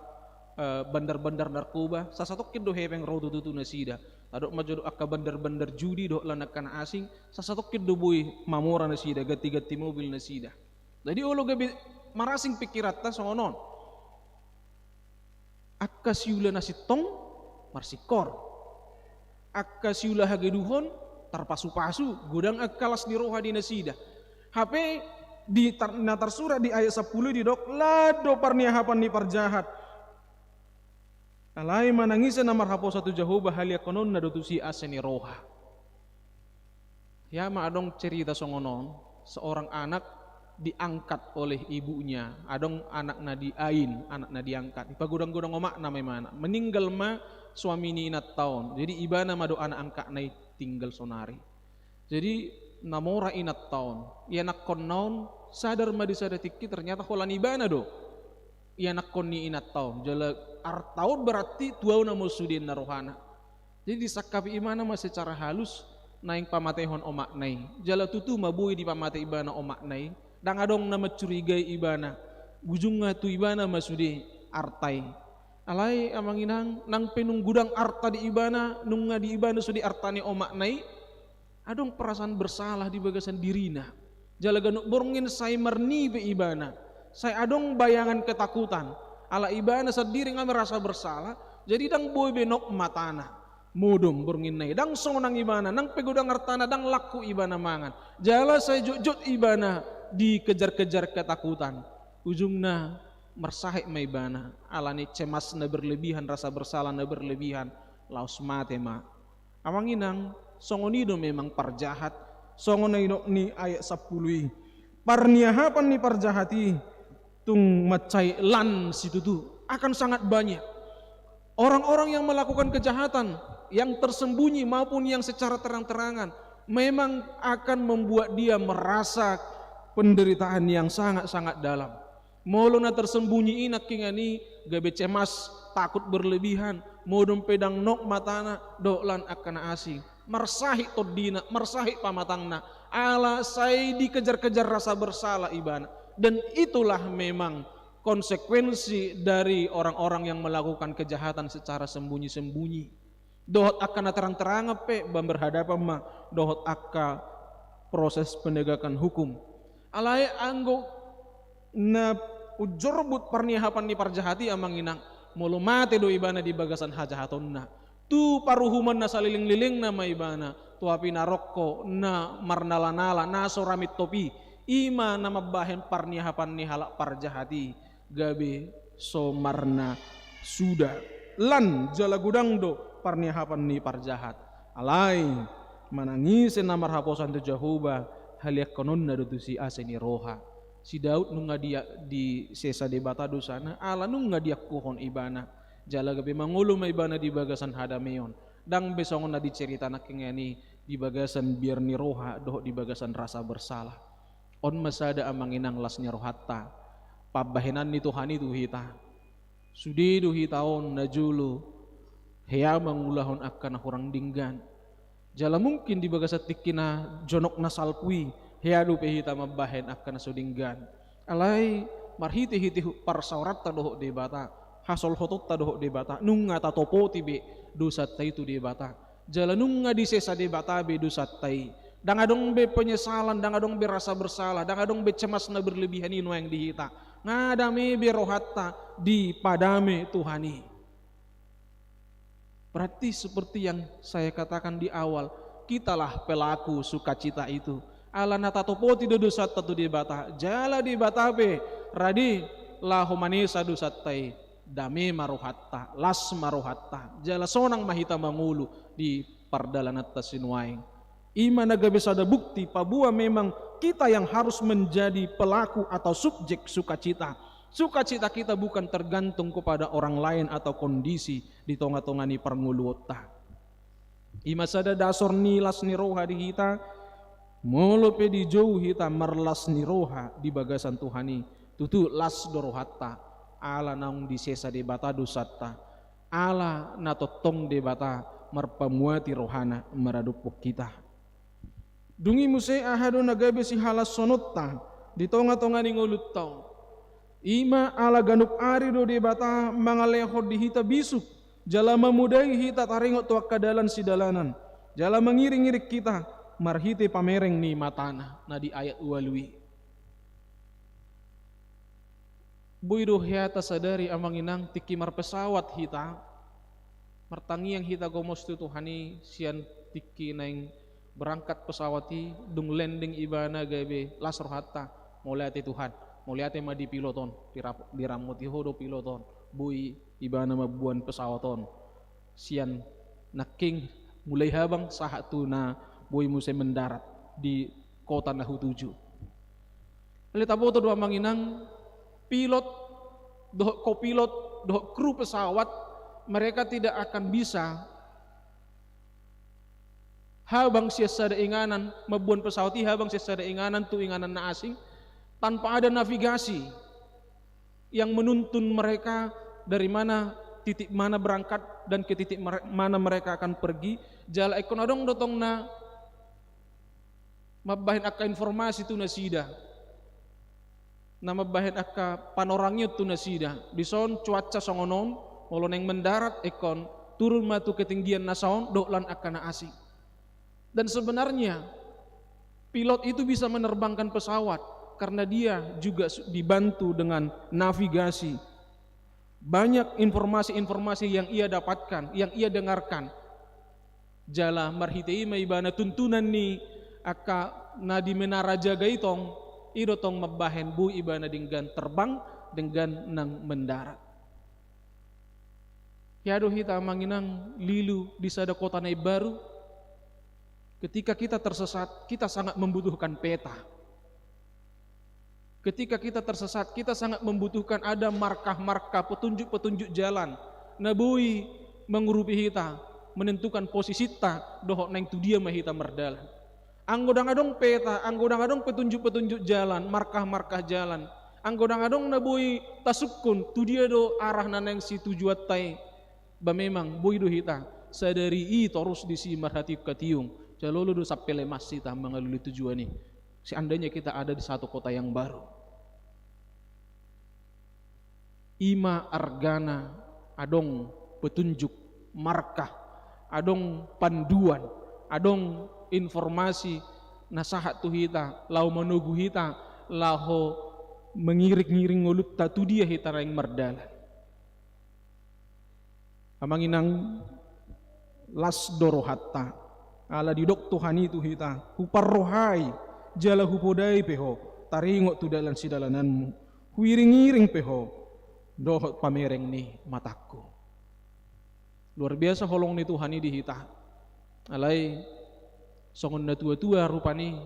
eh, bandar-bandar narkoba, sasatongkin do hepeng ro tutu tu nasida. Tadok ma jo angka bandar-bandar judi dohot lan angka na asing, sasatongkin do boi mamora nasida, ganti-ganti mobil nasida. Jadi olo gabe marasing pikiranta songon on. Angka siula na sintong marsingkor. Angka siula hageduhon tarpasu-pasu, godang angka las ni roha di nasida. Hape di tar-, na tarsurat di ayat sampulu i didok, lan do parniahapan ni parjahat. Alai manang ise na marhaposan tu Jahowa, haliangkononna do tusi asi ni roha. Ya, ma adong cerita songon on, seorang anak diangkat oleh ibunya, adong anak na diain, anak na diangkat. Dipagodang-godang omakna ma imana. Meninggal ma suami ni inanta on. Jadi ibana ma do anak angkatna i tinggal sonari. Jadi na mora inanta on. Ianakkonna on, sadar ma di sada tingki ternyata holan ibana do ianakkon ni inanta on. Jala arta on berarti tu ahu nama sude ninna rohana. Jadi disangkapi ibana ma secara halus naeng pamatehon omakna i. Jala tutu ma boi dipamate ibana omakna i. Ndang adong na mancurigai ibana. Ujungna tu ibana ma sude arta i. Alai amang inang, nang pe dung godang arta di ibana, nunga di ibana sude arta ni omakna i, adong perasaan bersalah di bagasan dirina. Jala ganup borngin sai marnipe ibana, sai adong bayangan ketakutan. Ala ibana sandiri nga merasa bersalah, jadi ndang boi be nok matana. Modom bornginna i, ndang sonang ibana, nang pe godang artana, ndang laku ibana mangan. Jala sai jotjot ibana dikejar-kejar ketakutan. Ujungna marsahit ma ibana, ala ni cemas na berlebihan, rasa bersalah na berlebihan, laos mate ma. Amang inang, songon i do memang parjahat, songon na nidok ni ayat sampulu i. Parniahapan ni parjahat i tung mansai lan situtu, akan sangat banyak. Orang-orang yang melakukan kejahatan, yang tersembunyi maupun yang secara terang-terangan, memang akan membuat dia merasa penderitaan yang sangat-sangat dalam. Molo na tersembunyi i nangkiningan i gabe cemas, takut berlebihan, modom pe ndang nok matana, dohot lan angka na asing. Marsahit tondina, marsahit pamatangna, ala sai dikejar-kejar rasa bersalah ibana. Dan itulah memang konsekuensi dari orang-orang yang melakukan kejahatan secara sembunyi-sembunyi. Dohot angka na terang-terangan pe, berhadapan ma dohot angka proses penegakan hukum. Alai anggo na unjorbut parniahapan ni parjahat i, amang inang, molo mate do ibana di bagasan hajahatonna, tu paruhuman na salelenglelengna ma ibana tu api narokko na marnalanala, na so ra mintop i. I ma na mambahen parniahapan ni halak parjahat i gabe so marnasuda. Lan jala godang do parniahapan ni parjahat. Alai manang ise na marhaposan tu Jahowa, haliangkononna do tusi asi ni roha. Si Daud nunga dia-, disesa Debata dosana, ala nunga diangkuhon ibana. Jala gabe mangolu ma ibana di bagasan hadameon. Ndang be songon na dicerita nangkiningan i di bagasan biar ni roha dohot di bagasan rasa bersalah. On ma sada, amang inang, las ni rohanta. Pambahenan ni Tuhan i tu hita. Sude do hita on najolo hea mangulahon angka na hurang denggan. Jala mungkin di bagasan tingki na jonok na salpu i, hea dope hita mambahen angka na so denggan. Alai marhitehite parsaoranta dohot Debata, hasolhotonta dohot Debata, nunga tatopoti be dosanta i tu Debata. Jala nunga disesa Debata be dosanta i. Ndang adong be penyesalan, ndang adong be rasa bersalah, ndang adong be cemas na berlebihan i nuaeng di hita. Nga dame be rohanta dipadame Tuhan i. Berarti seperti yang saya katakan di awal, kitalah pelaku sukacita itu. Ala na tatopoti do dosanta tu Debata, jala Debata pe rade laho manesa dosanta i. Dame ma rohanta, las ma rohanta, jala sonang ma hita mangolu di pardalananta sinuaeng. I ma na gabe sada bukti paboa memang kita yang harus menjadi pelaku atau subjek sukacita. Sukacita kita bukan tergantung kepada orang lain atau kondisi di tonga-tonga ni parngoluonta. I ma sada dasor ni las ni roha di hita, molo pe dijou hita marlas ni roha di bagasan Tuhan i, tutu las do rohanta, ala naung disesa Debata dosanta, ala na tongtong Debata marpamuati rohana maradophon hita. Dung i muse aha do na gabe sihalashononta di tonga-tonga ni ngolunta on? I ma ala ganup ari do Debata mangalehon di hita bisuk, jala mamodai hita taringot tu angka dalan sidalanan, jala mangiring-iring hita marhite pamereng ni matana, na di ayat ualu i. Boi do hea tasadari amang inang, tingki marpesawat hita, martangiang hita gomos tu Tuhan i sian tingki naeng berangkat pesawat i, dung landing ibana gabe las rohanta, mauliate Tuhan, mauliate ma di pilot on, dirap-, diramoti ho do pilot on, boi ibana mamboan pesawat on sian nangkin mulai Habang sahat tu na boi muse mendarat di kota na hutuju. Alai taboto do amang inang, pilot dohot kopilot dohot kru pesawat, mereka tidak akan bisa habang sian sada inganan, mamboan pesawat i habang sian sada inganan tu inganan na asing, tanpa ada navigasi yang menuntun mereka dari mana, titik mana berangkat dan ke titik mere-, mana mereka akan pergi. Jala ingkon adong do tong na mambahen angka informasi tu nasida, na mambahen angka panorangion tu nasida. Dison cuaca songon on, molo naeng mendarat ingkon turun ma tu ketinggian na saon dohot lan angka na asing. Dan sebenarnya pilot itu bisa menerbangkan pesawat karena dia juga su-, dibantu dengan navigasi. Banyak informasi-informasi yang ia dapatkan, yang ia dengarkan. Jala marhite i ma ibana tuntunan ni angka na di menara jaga i tong, i do tong mambahen boi ibana denggan terbang, denggan nang mendarat. Hea do hita amang inang lilu di sada kota na imbaru? Ketika kita tersesat, kita sangat membutuhkan peta. Ketika kita tersesat, kita sangat membutuhkan ada marka-marka, petunjuk-petunjuk jalan na boi mangurupi hita, menentukan posisinta dohot naeng tu dia ma hita mardalan. Anggo ndang adong peta, anggo ndang adong petunjuk-petunjuk jalan, marka-marka jalan, anggo ndang adong na boi tasungkun tu dia do arah na naeng situjuanta i, ba memang boi do hita sadari i torus disi marhatiung-hatiung, jala olo do sampe lemas hita mangalului tujuan i, seandainya kita ada di satu kota yang baru. I ma argana adong petunjuk, marka, adong panduan, adong informasi na sahat tu hita, laho manogu hita, laho mangiring-iring ngolunta tu dia hita naeng mardalan. Amang inang, las do rohanta, ala didok Tuhan i tu hita, huparrohai jala hupodai pe ho taringot tu dalan sidalananmu, huiring-iring pe ho dohot pamereng ni matangku. Luar biasa holong ni Tuhan i di hita. Alai songon na tua-tua rupani,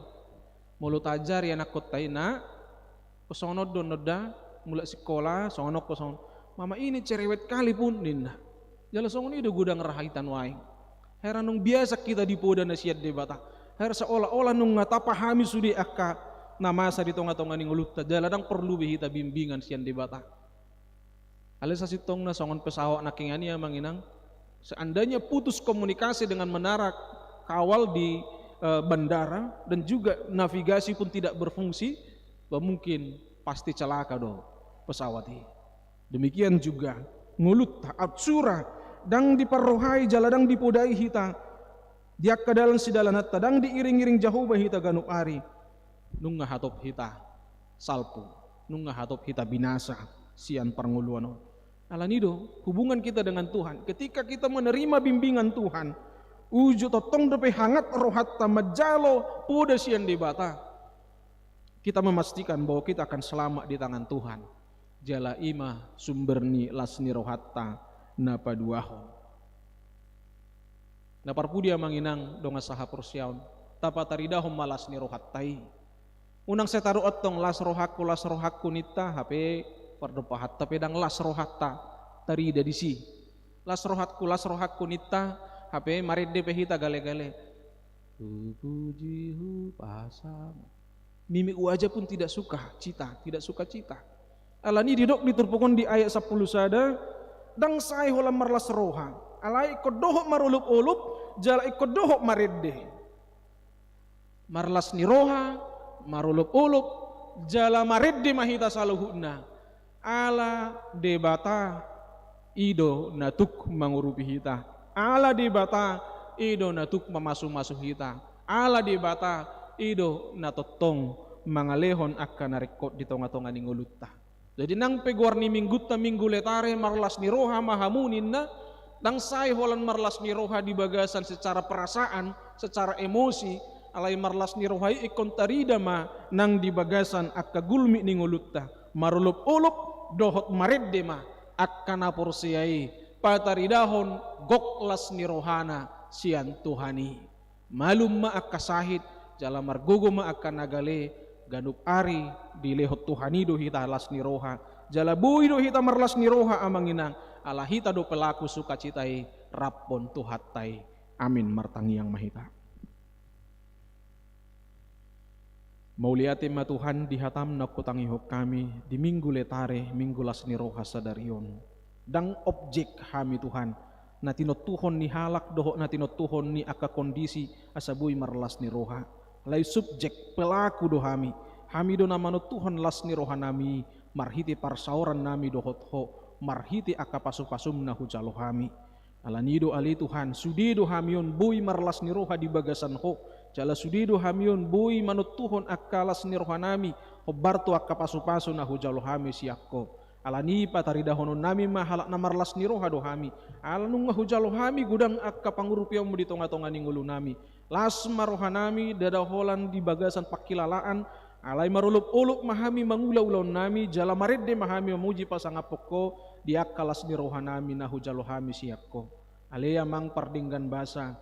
molo taajari anakkonta i, "Nak, songon on do nda, mulak sikola songon on, songon on." "Mama, ini cerewet kali, Pun," ninna. Jala songon i do godang roha hita nuaeng. Hera nunga biasa hita dipoda na sian Debata. Hera seolah-olah nunga tapahami sude angka na masa di tonga-tonga ni ngolunta, jala ndang porlu be hita bimbingan sian Debata. Alai sasintongna songon pesawat nangkiningan i, amang inang, seandainya putus komunikasi dengan menara kawal di, eh, bandara, dan juga navigasi pun tidak berfungsi, bah, mungkin pasti celaka do pesawat i. Demikian juga ngolunta, aut sura ndang diparrohai jala ndang dipodai hita di angka dalan sidalananta, ndang diiring-iring Jahowa hita ganup ari, nunga hatop hita salpu, nunga hatop hita binasa sian parngoluan on. Alani do hubungan kita dengan Tuhan. Ketika kita menerima bimbingan Tuhan, uju tongtong dope hangat rohanta manjalo poda sian Debata, kita memastikan bahwa kita akan selamat di tangan Tuhan. Jala i ma sumber ni las ni rohanta na paduahon. Na parpudi amang inang dongan sahaporseaon, tapataridahon ma las ni rohanta i. Unang sai tadok antong las rohangku, las rohangku ninta, hape pardompahanta pe ndang las rohanta tarida disi. Las rohangku, las rohangku ninta, hape marende pe hita gale-gale. Hupuji, hupasang. Mimik wajah pun tidak suka cita, tidak suka cita. Alani didok di turpuk on di ayat sampulu sada, ndang sae holan marlas roha. Alai ingkon dohot marolop-olop, jala ingkon dohot marende. Marlas ni roha, marolop-olop, jala marende ma hita saluhutna. Ala Debata i do na tuk mangurupi hita. Ala Debata i do na tuk mamasu-masu hita. Ala Debata i do na tongtong mangalehon angka na ringkot di tonga-tonga ni ngolunta. Jadi nang pe goar ni minggunta Minggu Letare, marlas ni roha ma hamu ninna, ndang sae holan marlas ni roha di bagasan secara perasaan, secara emosi, alai marlas ni roha i ingkon tarida ma nang di bagasan angka gulmit ni ngolunta. Marolop-olop dohot marende ma angka na porsea i pataridahon gok las ni rohana sian Tuhan i. Malum ma angka sahit, jala margogo ma angka na gale, ganup ari dilehon Tuhan i do hita las ni roha, jala boi do hita marlas ni roha amang inang, ala hita do pelaku sukacita i rap dohot Tuhanta i. Amin. Martangiang ma hita. Mauliate ma Tuhan di hatam na hutangihon hami di Minggu Letare, Minggu las ni roha sadari on. Ndang objek hami Tuhan, na tinontuhon ni halak dohot na tinontuhon ni angka kondisi asa boi marlas ni roha. Alai subjek, pelaku do hami. Hami do na manontuhon las ni rohanami marhite parsaorannami dohot Ho, marhite angka pasu-pasum na hujalo hami. Alani do ale Tuhan, sude do hami on boi marlas ni roha di bagasan Ho, jala sude do hami on boi manontuhon angka las ni rohanami, hombar tu angka pasu-pasu na hujalo hami sian Ho. Alani pataridahononnami ma halak na marlas ni roha do hami. Ala nunga hujalo hami godang angka pangurupianmu di tonga-tonga ni ngolunami. Las ma rohanami, ndada holan di bagasan pangkilalaan, alai marolop-olop ma hami mangula ulaonnami, jala marende ma hami mamuji pasangaphon Ho di angka las ni rohanami na hujalo hami sian Ho. Ale Amang pardenggan basa,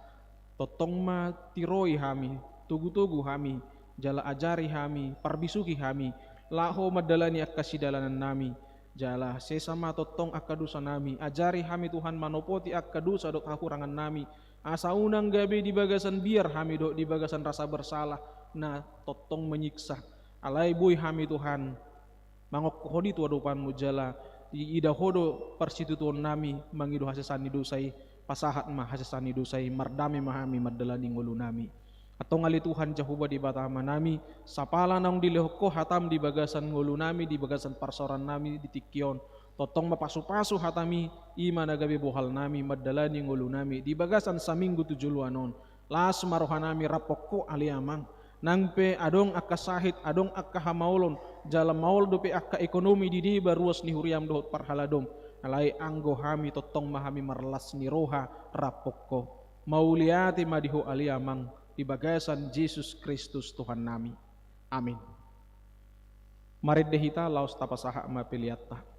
tongtong ma tiroi hami, togu-togu hami, jala ajari hami, parbisuhi hami, laho mandalani angka sidalanannami, jala sesa ma tongtong angka dosanami, ajari hami Tuhan manopoti angka dosa dohot hahurangannami, asa unang gabe di bagasan biar hami dohot di bagasan rasa bersalah na tongtong menyiksa. Alai boi hami Tuhan, mangophon i tu adopanmu jala iida Ho do parsitutuonnami mangido hasesaan ni dosa i, pasahat ma hasesaan ni dosa i, mardame ma hami mandalani ngolunami. Antong ale Tuhan Jahowa Debata Amanami, sapala naung dilehon Ho hatam di bagasan ngolunami, di bagasan parsaorannami di tingki on. Tongtong ma pasu-pasu hatami, i ma na gabe bohalnami mandalani ngolunami di bagasan saminggu tu joloan on. Las ma rohanami rap dohot Ho ale Amang. Nang pe adong angka sahit, adong angka hamaolon, jala maol dope angka ekonomi di deba ruas ni huriam dohot parhaladom. Alai anggo hami tongtong ma hami marlas ni roha rap dohot Ho. Mauliate ma di Ho ale Amang, di bagasan Jesus Kristus Tuhannami. Amin. Marende hita laos tapasahat ma peleanta.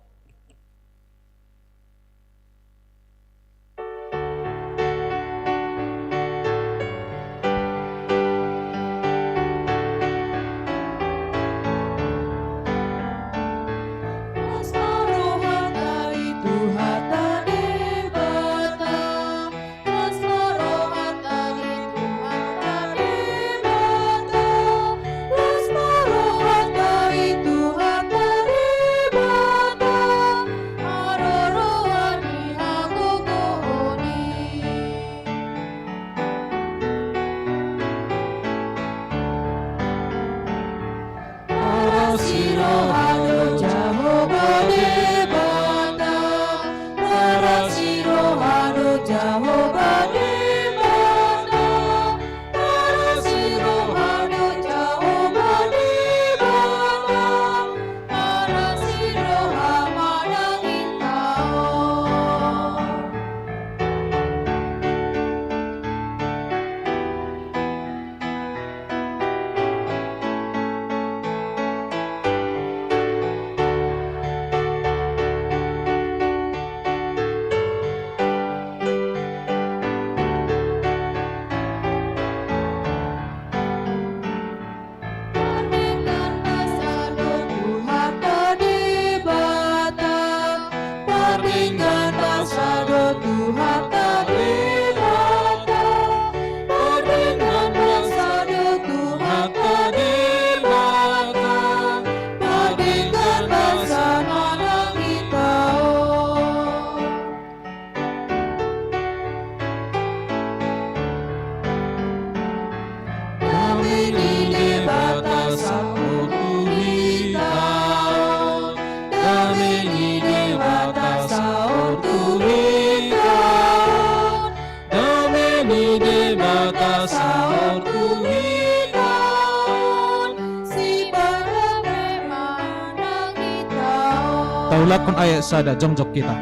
Taulakhon ayat sada, jongjong hita.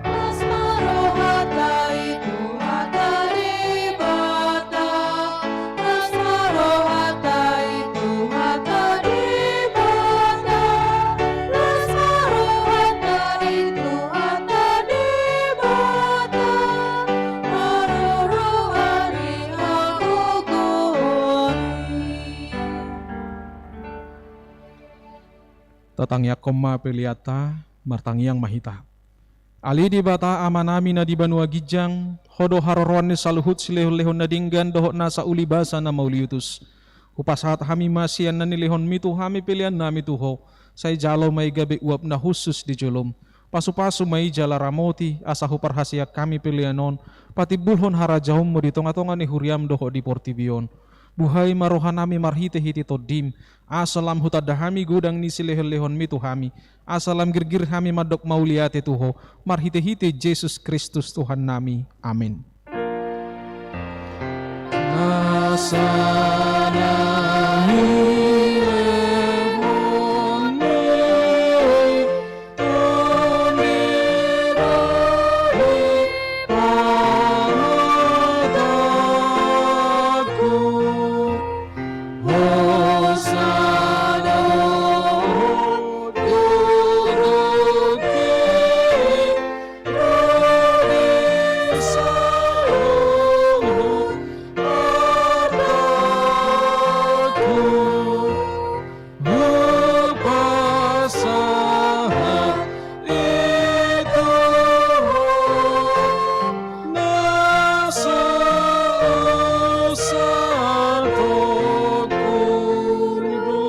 Las ma rohanta i Tuhanta Debata, las ma rohanta i Tuhanta Debata, las ma rohanta i Tuhanta Debata, maroro ari hagogoon i. Tatangiangkon ma peleanta, martangiang ma hita. Ale Debata Amanami na di banua ginjang, Ho do haroroan ni saluhut silehonlehon na denggan dohot nasa ulibasa na mauliutus. Hupasahat hami ma sian na nilehonMi tu hami peleannami tu Ho, sai jalo ma i gabe uap na hushus di joloM. Pasupasu ma i jala ramoti, asa huparhaseang hami pelean on patimbulhon harajaonMu di tongatonga ni huriaM dohot di portibi on. Buhai ma rohanami marhitehite TondiM, asa lam hutanda hami godang ni silehonlehonMi tu hami, asa lam girgir hami mandok mauliate tu Ho, marhitehite Jesus Kristus Tuhannami. Amen. Na sada hilehon ni Tondi do i pangatangku, hosa do tu tingki, ro di saluhut artangku. Hupasahat i tu Ho na so satongkin do.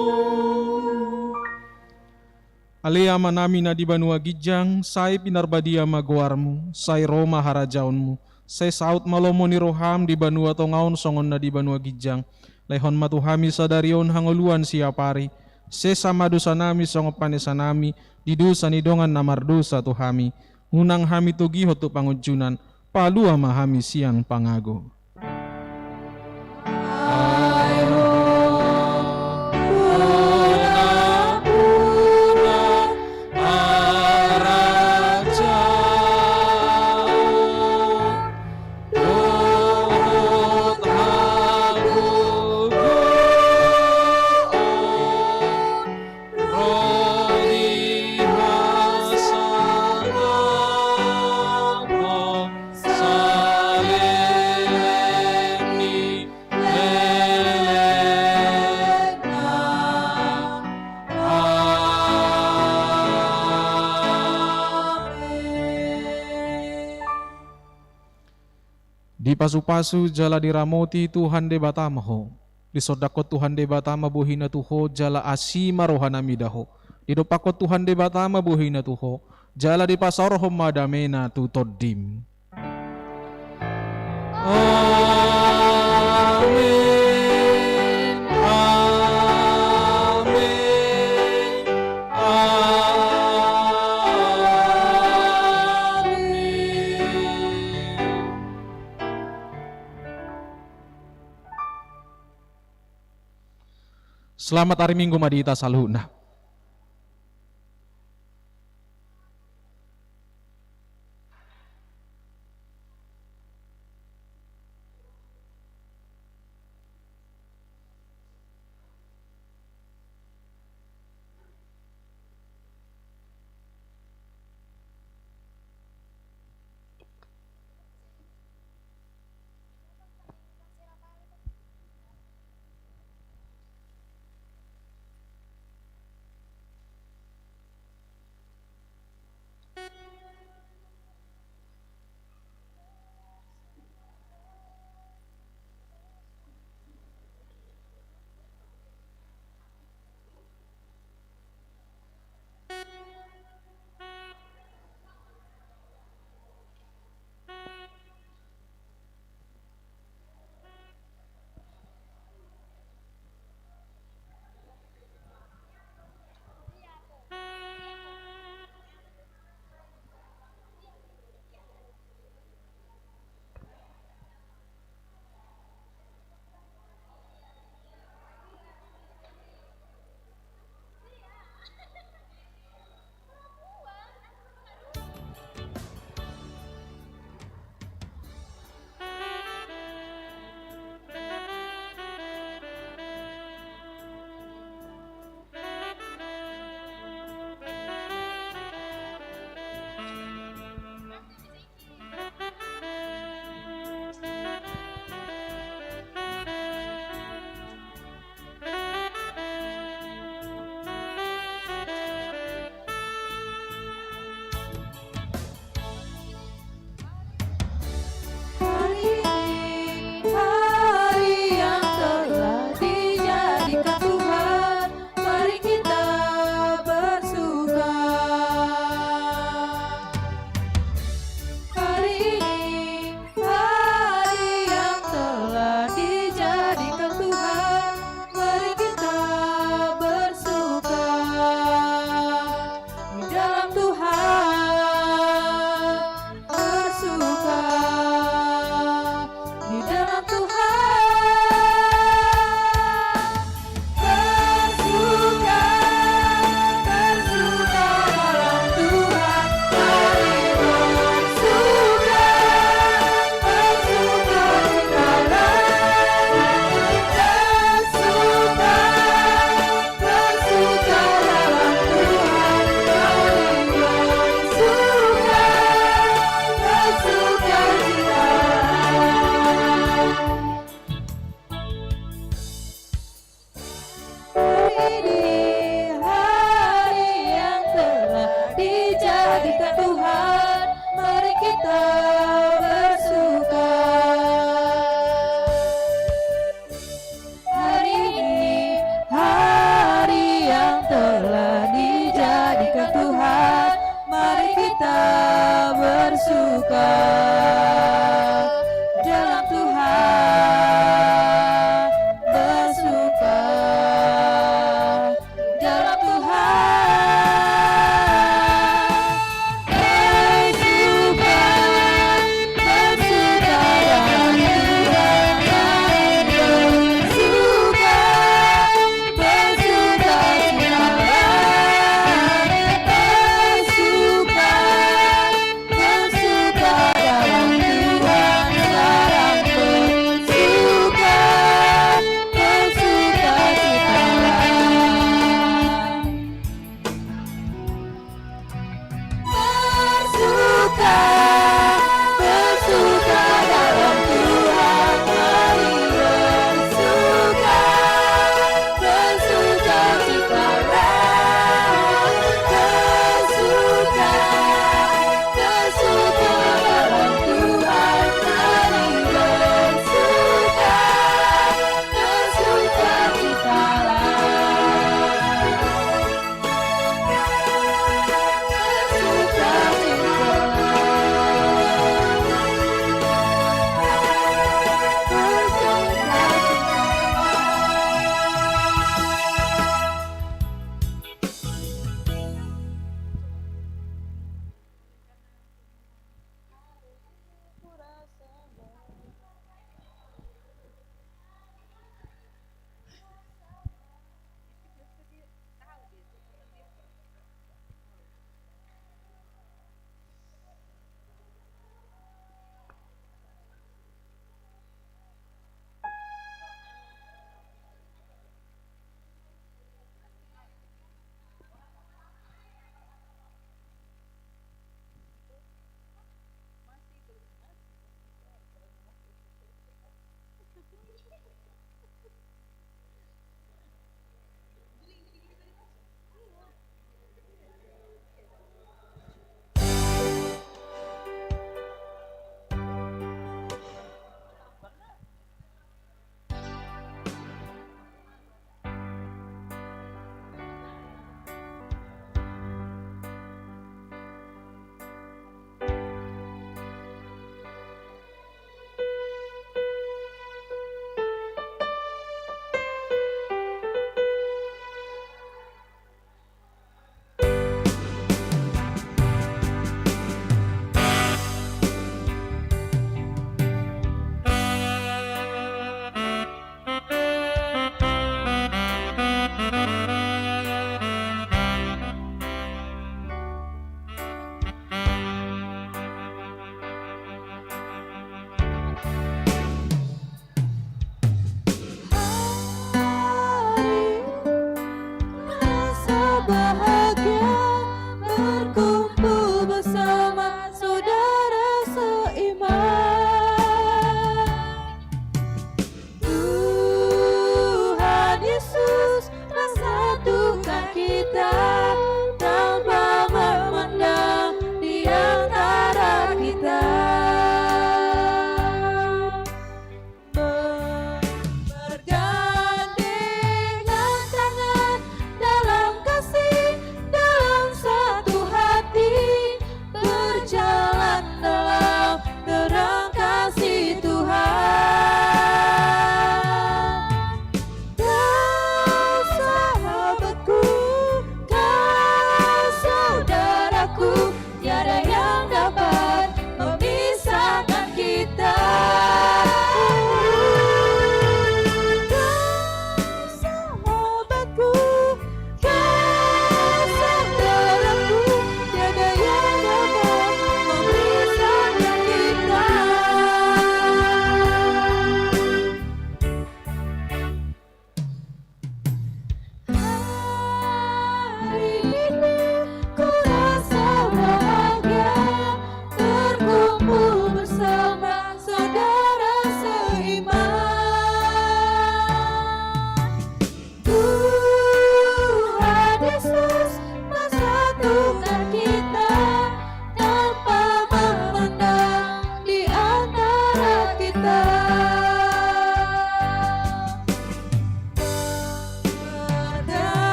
Ale Amanami na di banua ginjang, sai pinarbadia ma goarMu, sai ro ma harajaonMu, sai saut ma lomo ni rohaM di banua tonga on songon na di banua ginjang. Lehon ma tu hami sadari on hangoluan siapari. Sesa ma dosanami songon panesanami di dosa ni dongan na mardosa tu hami. Unang hami togihon tu pangunjunan, palua ma hami sian pangago. Dohot hagogoon ro di hasangapon saleleng ni lelengna. Amen. Dipasupasu jala diramoti Tuhan Debata ma ho. Disondangkon Tuhan Debata ma bohiNa tu ho jala asi ma rohaNa mida ho. Didompakkon Tuhan Debata ma bohiNa tu ho jala dipasaorhon ma dameNa tu tondim. Amen. Amen. Amen. Selamat ari Minggu ma di hita saluhutna.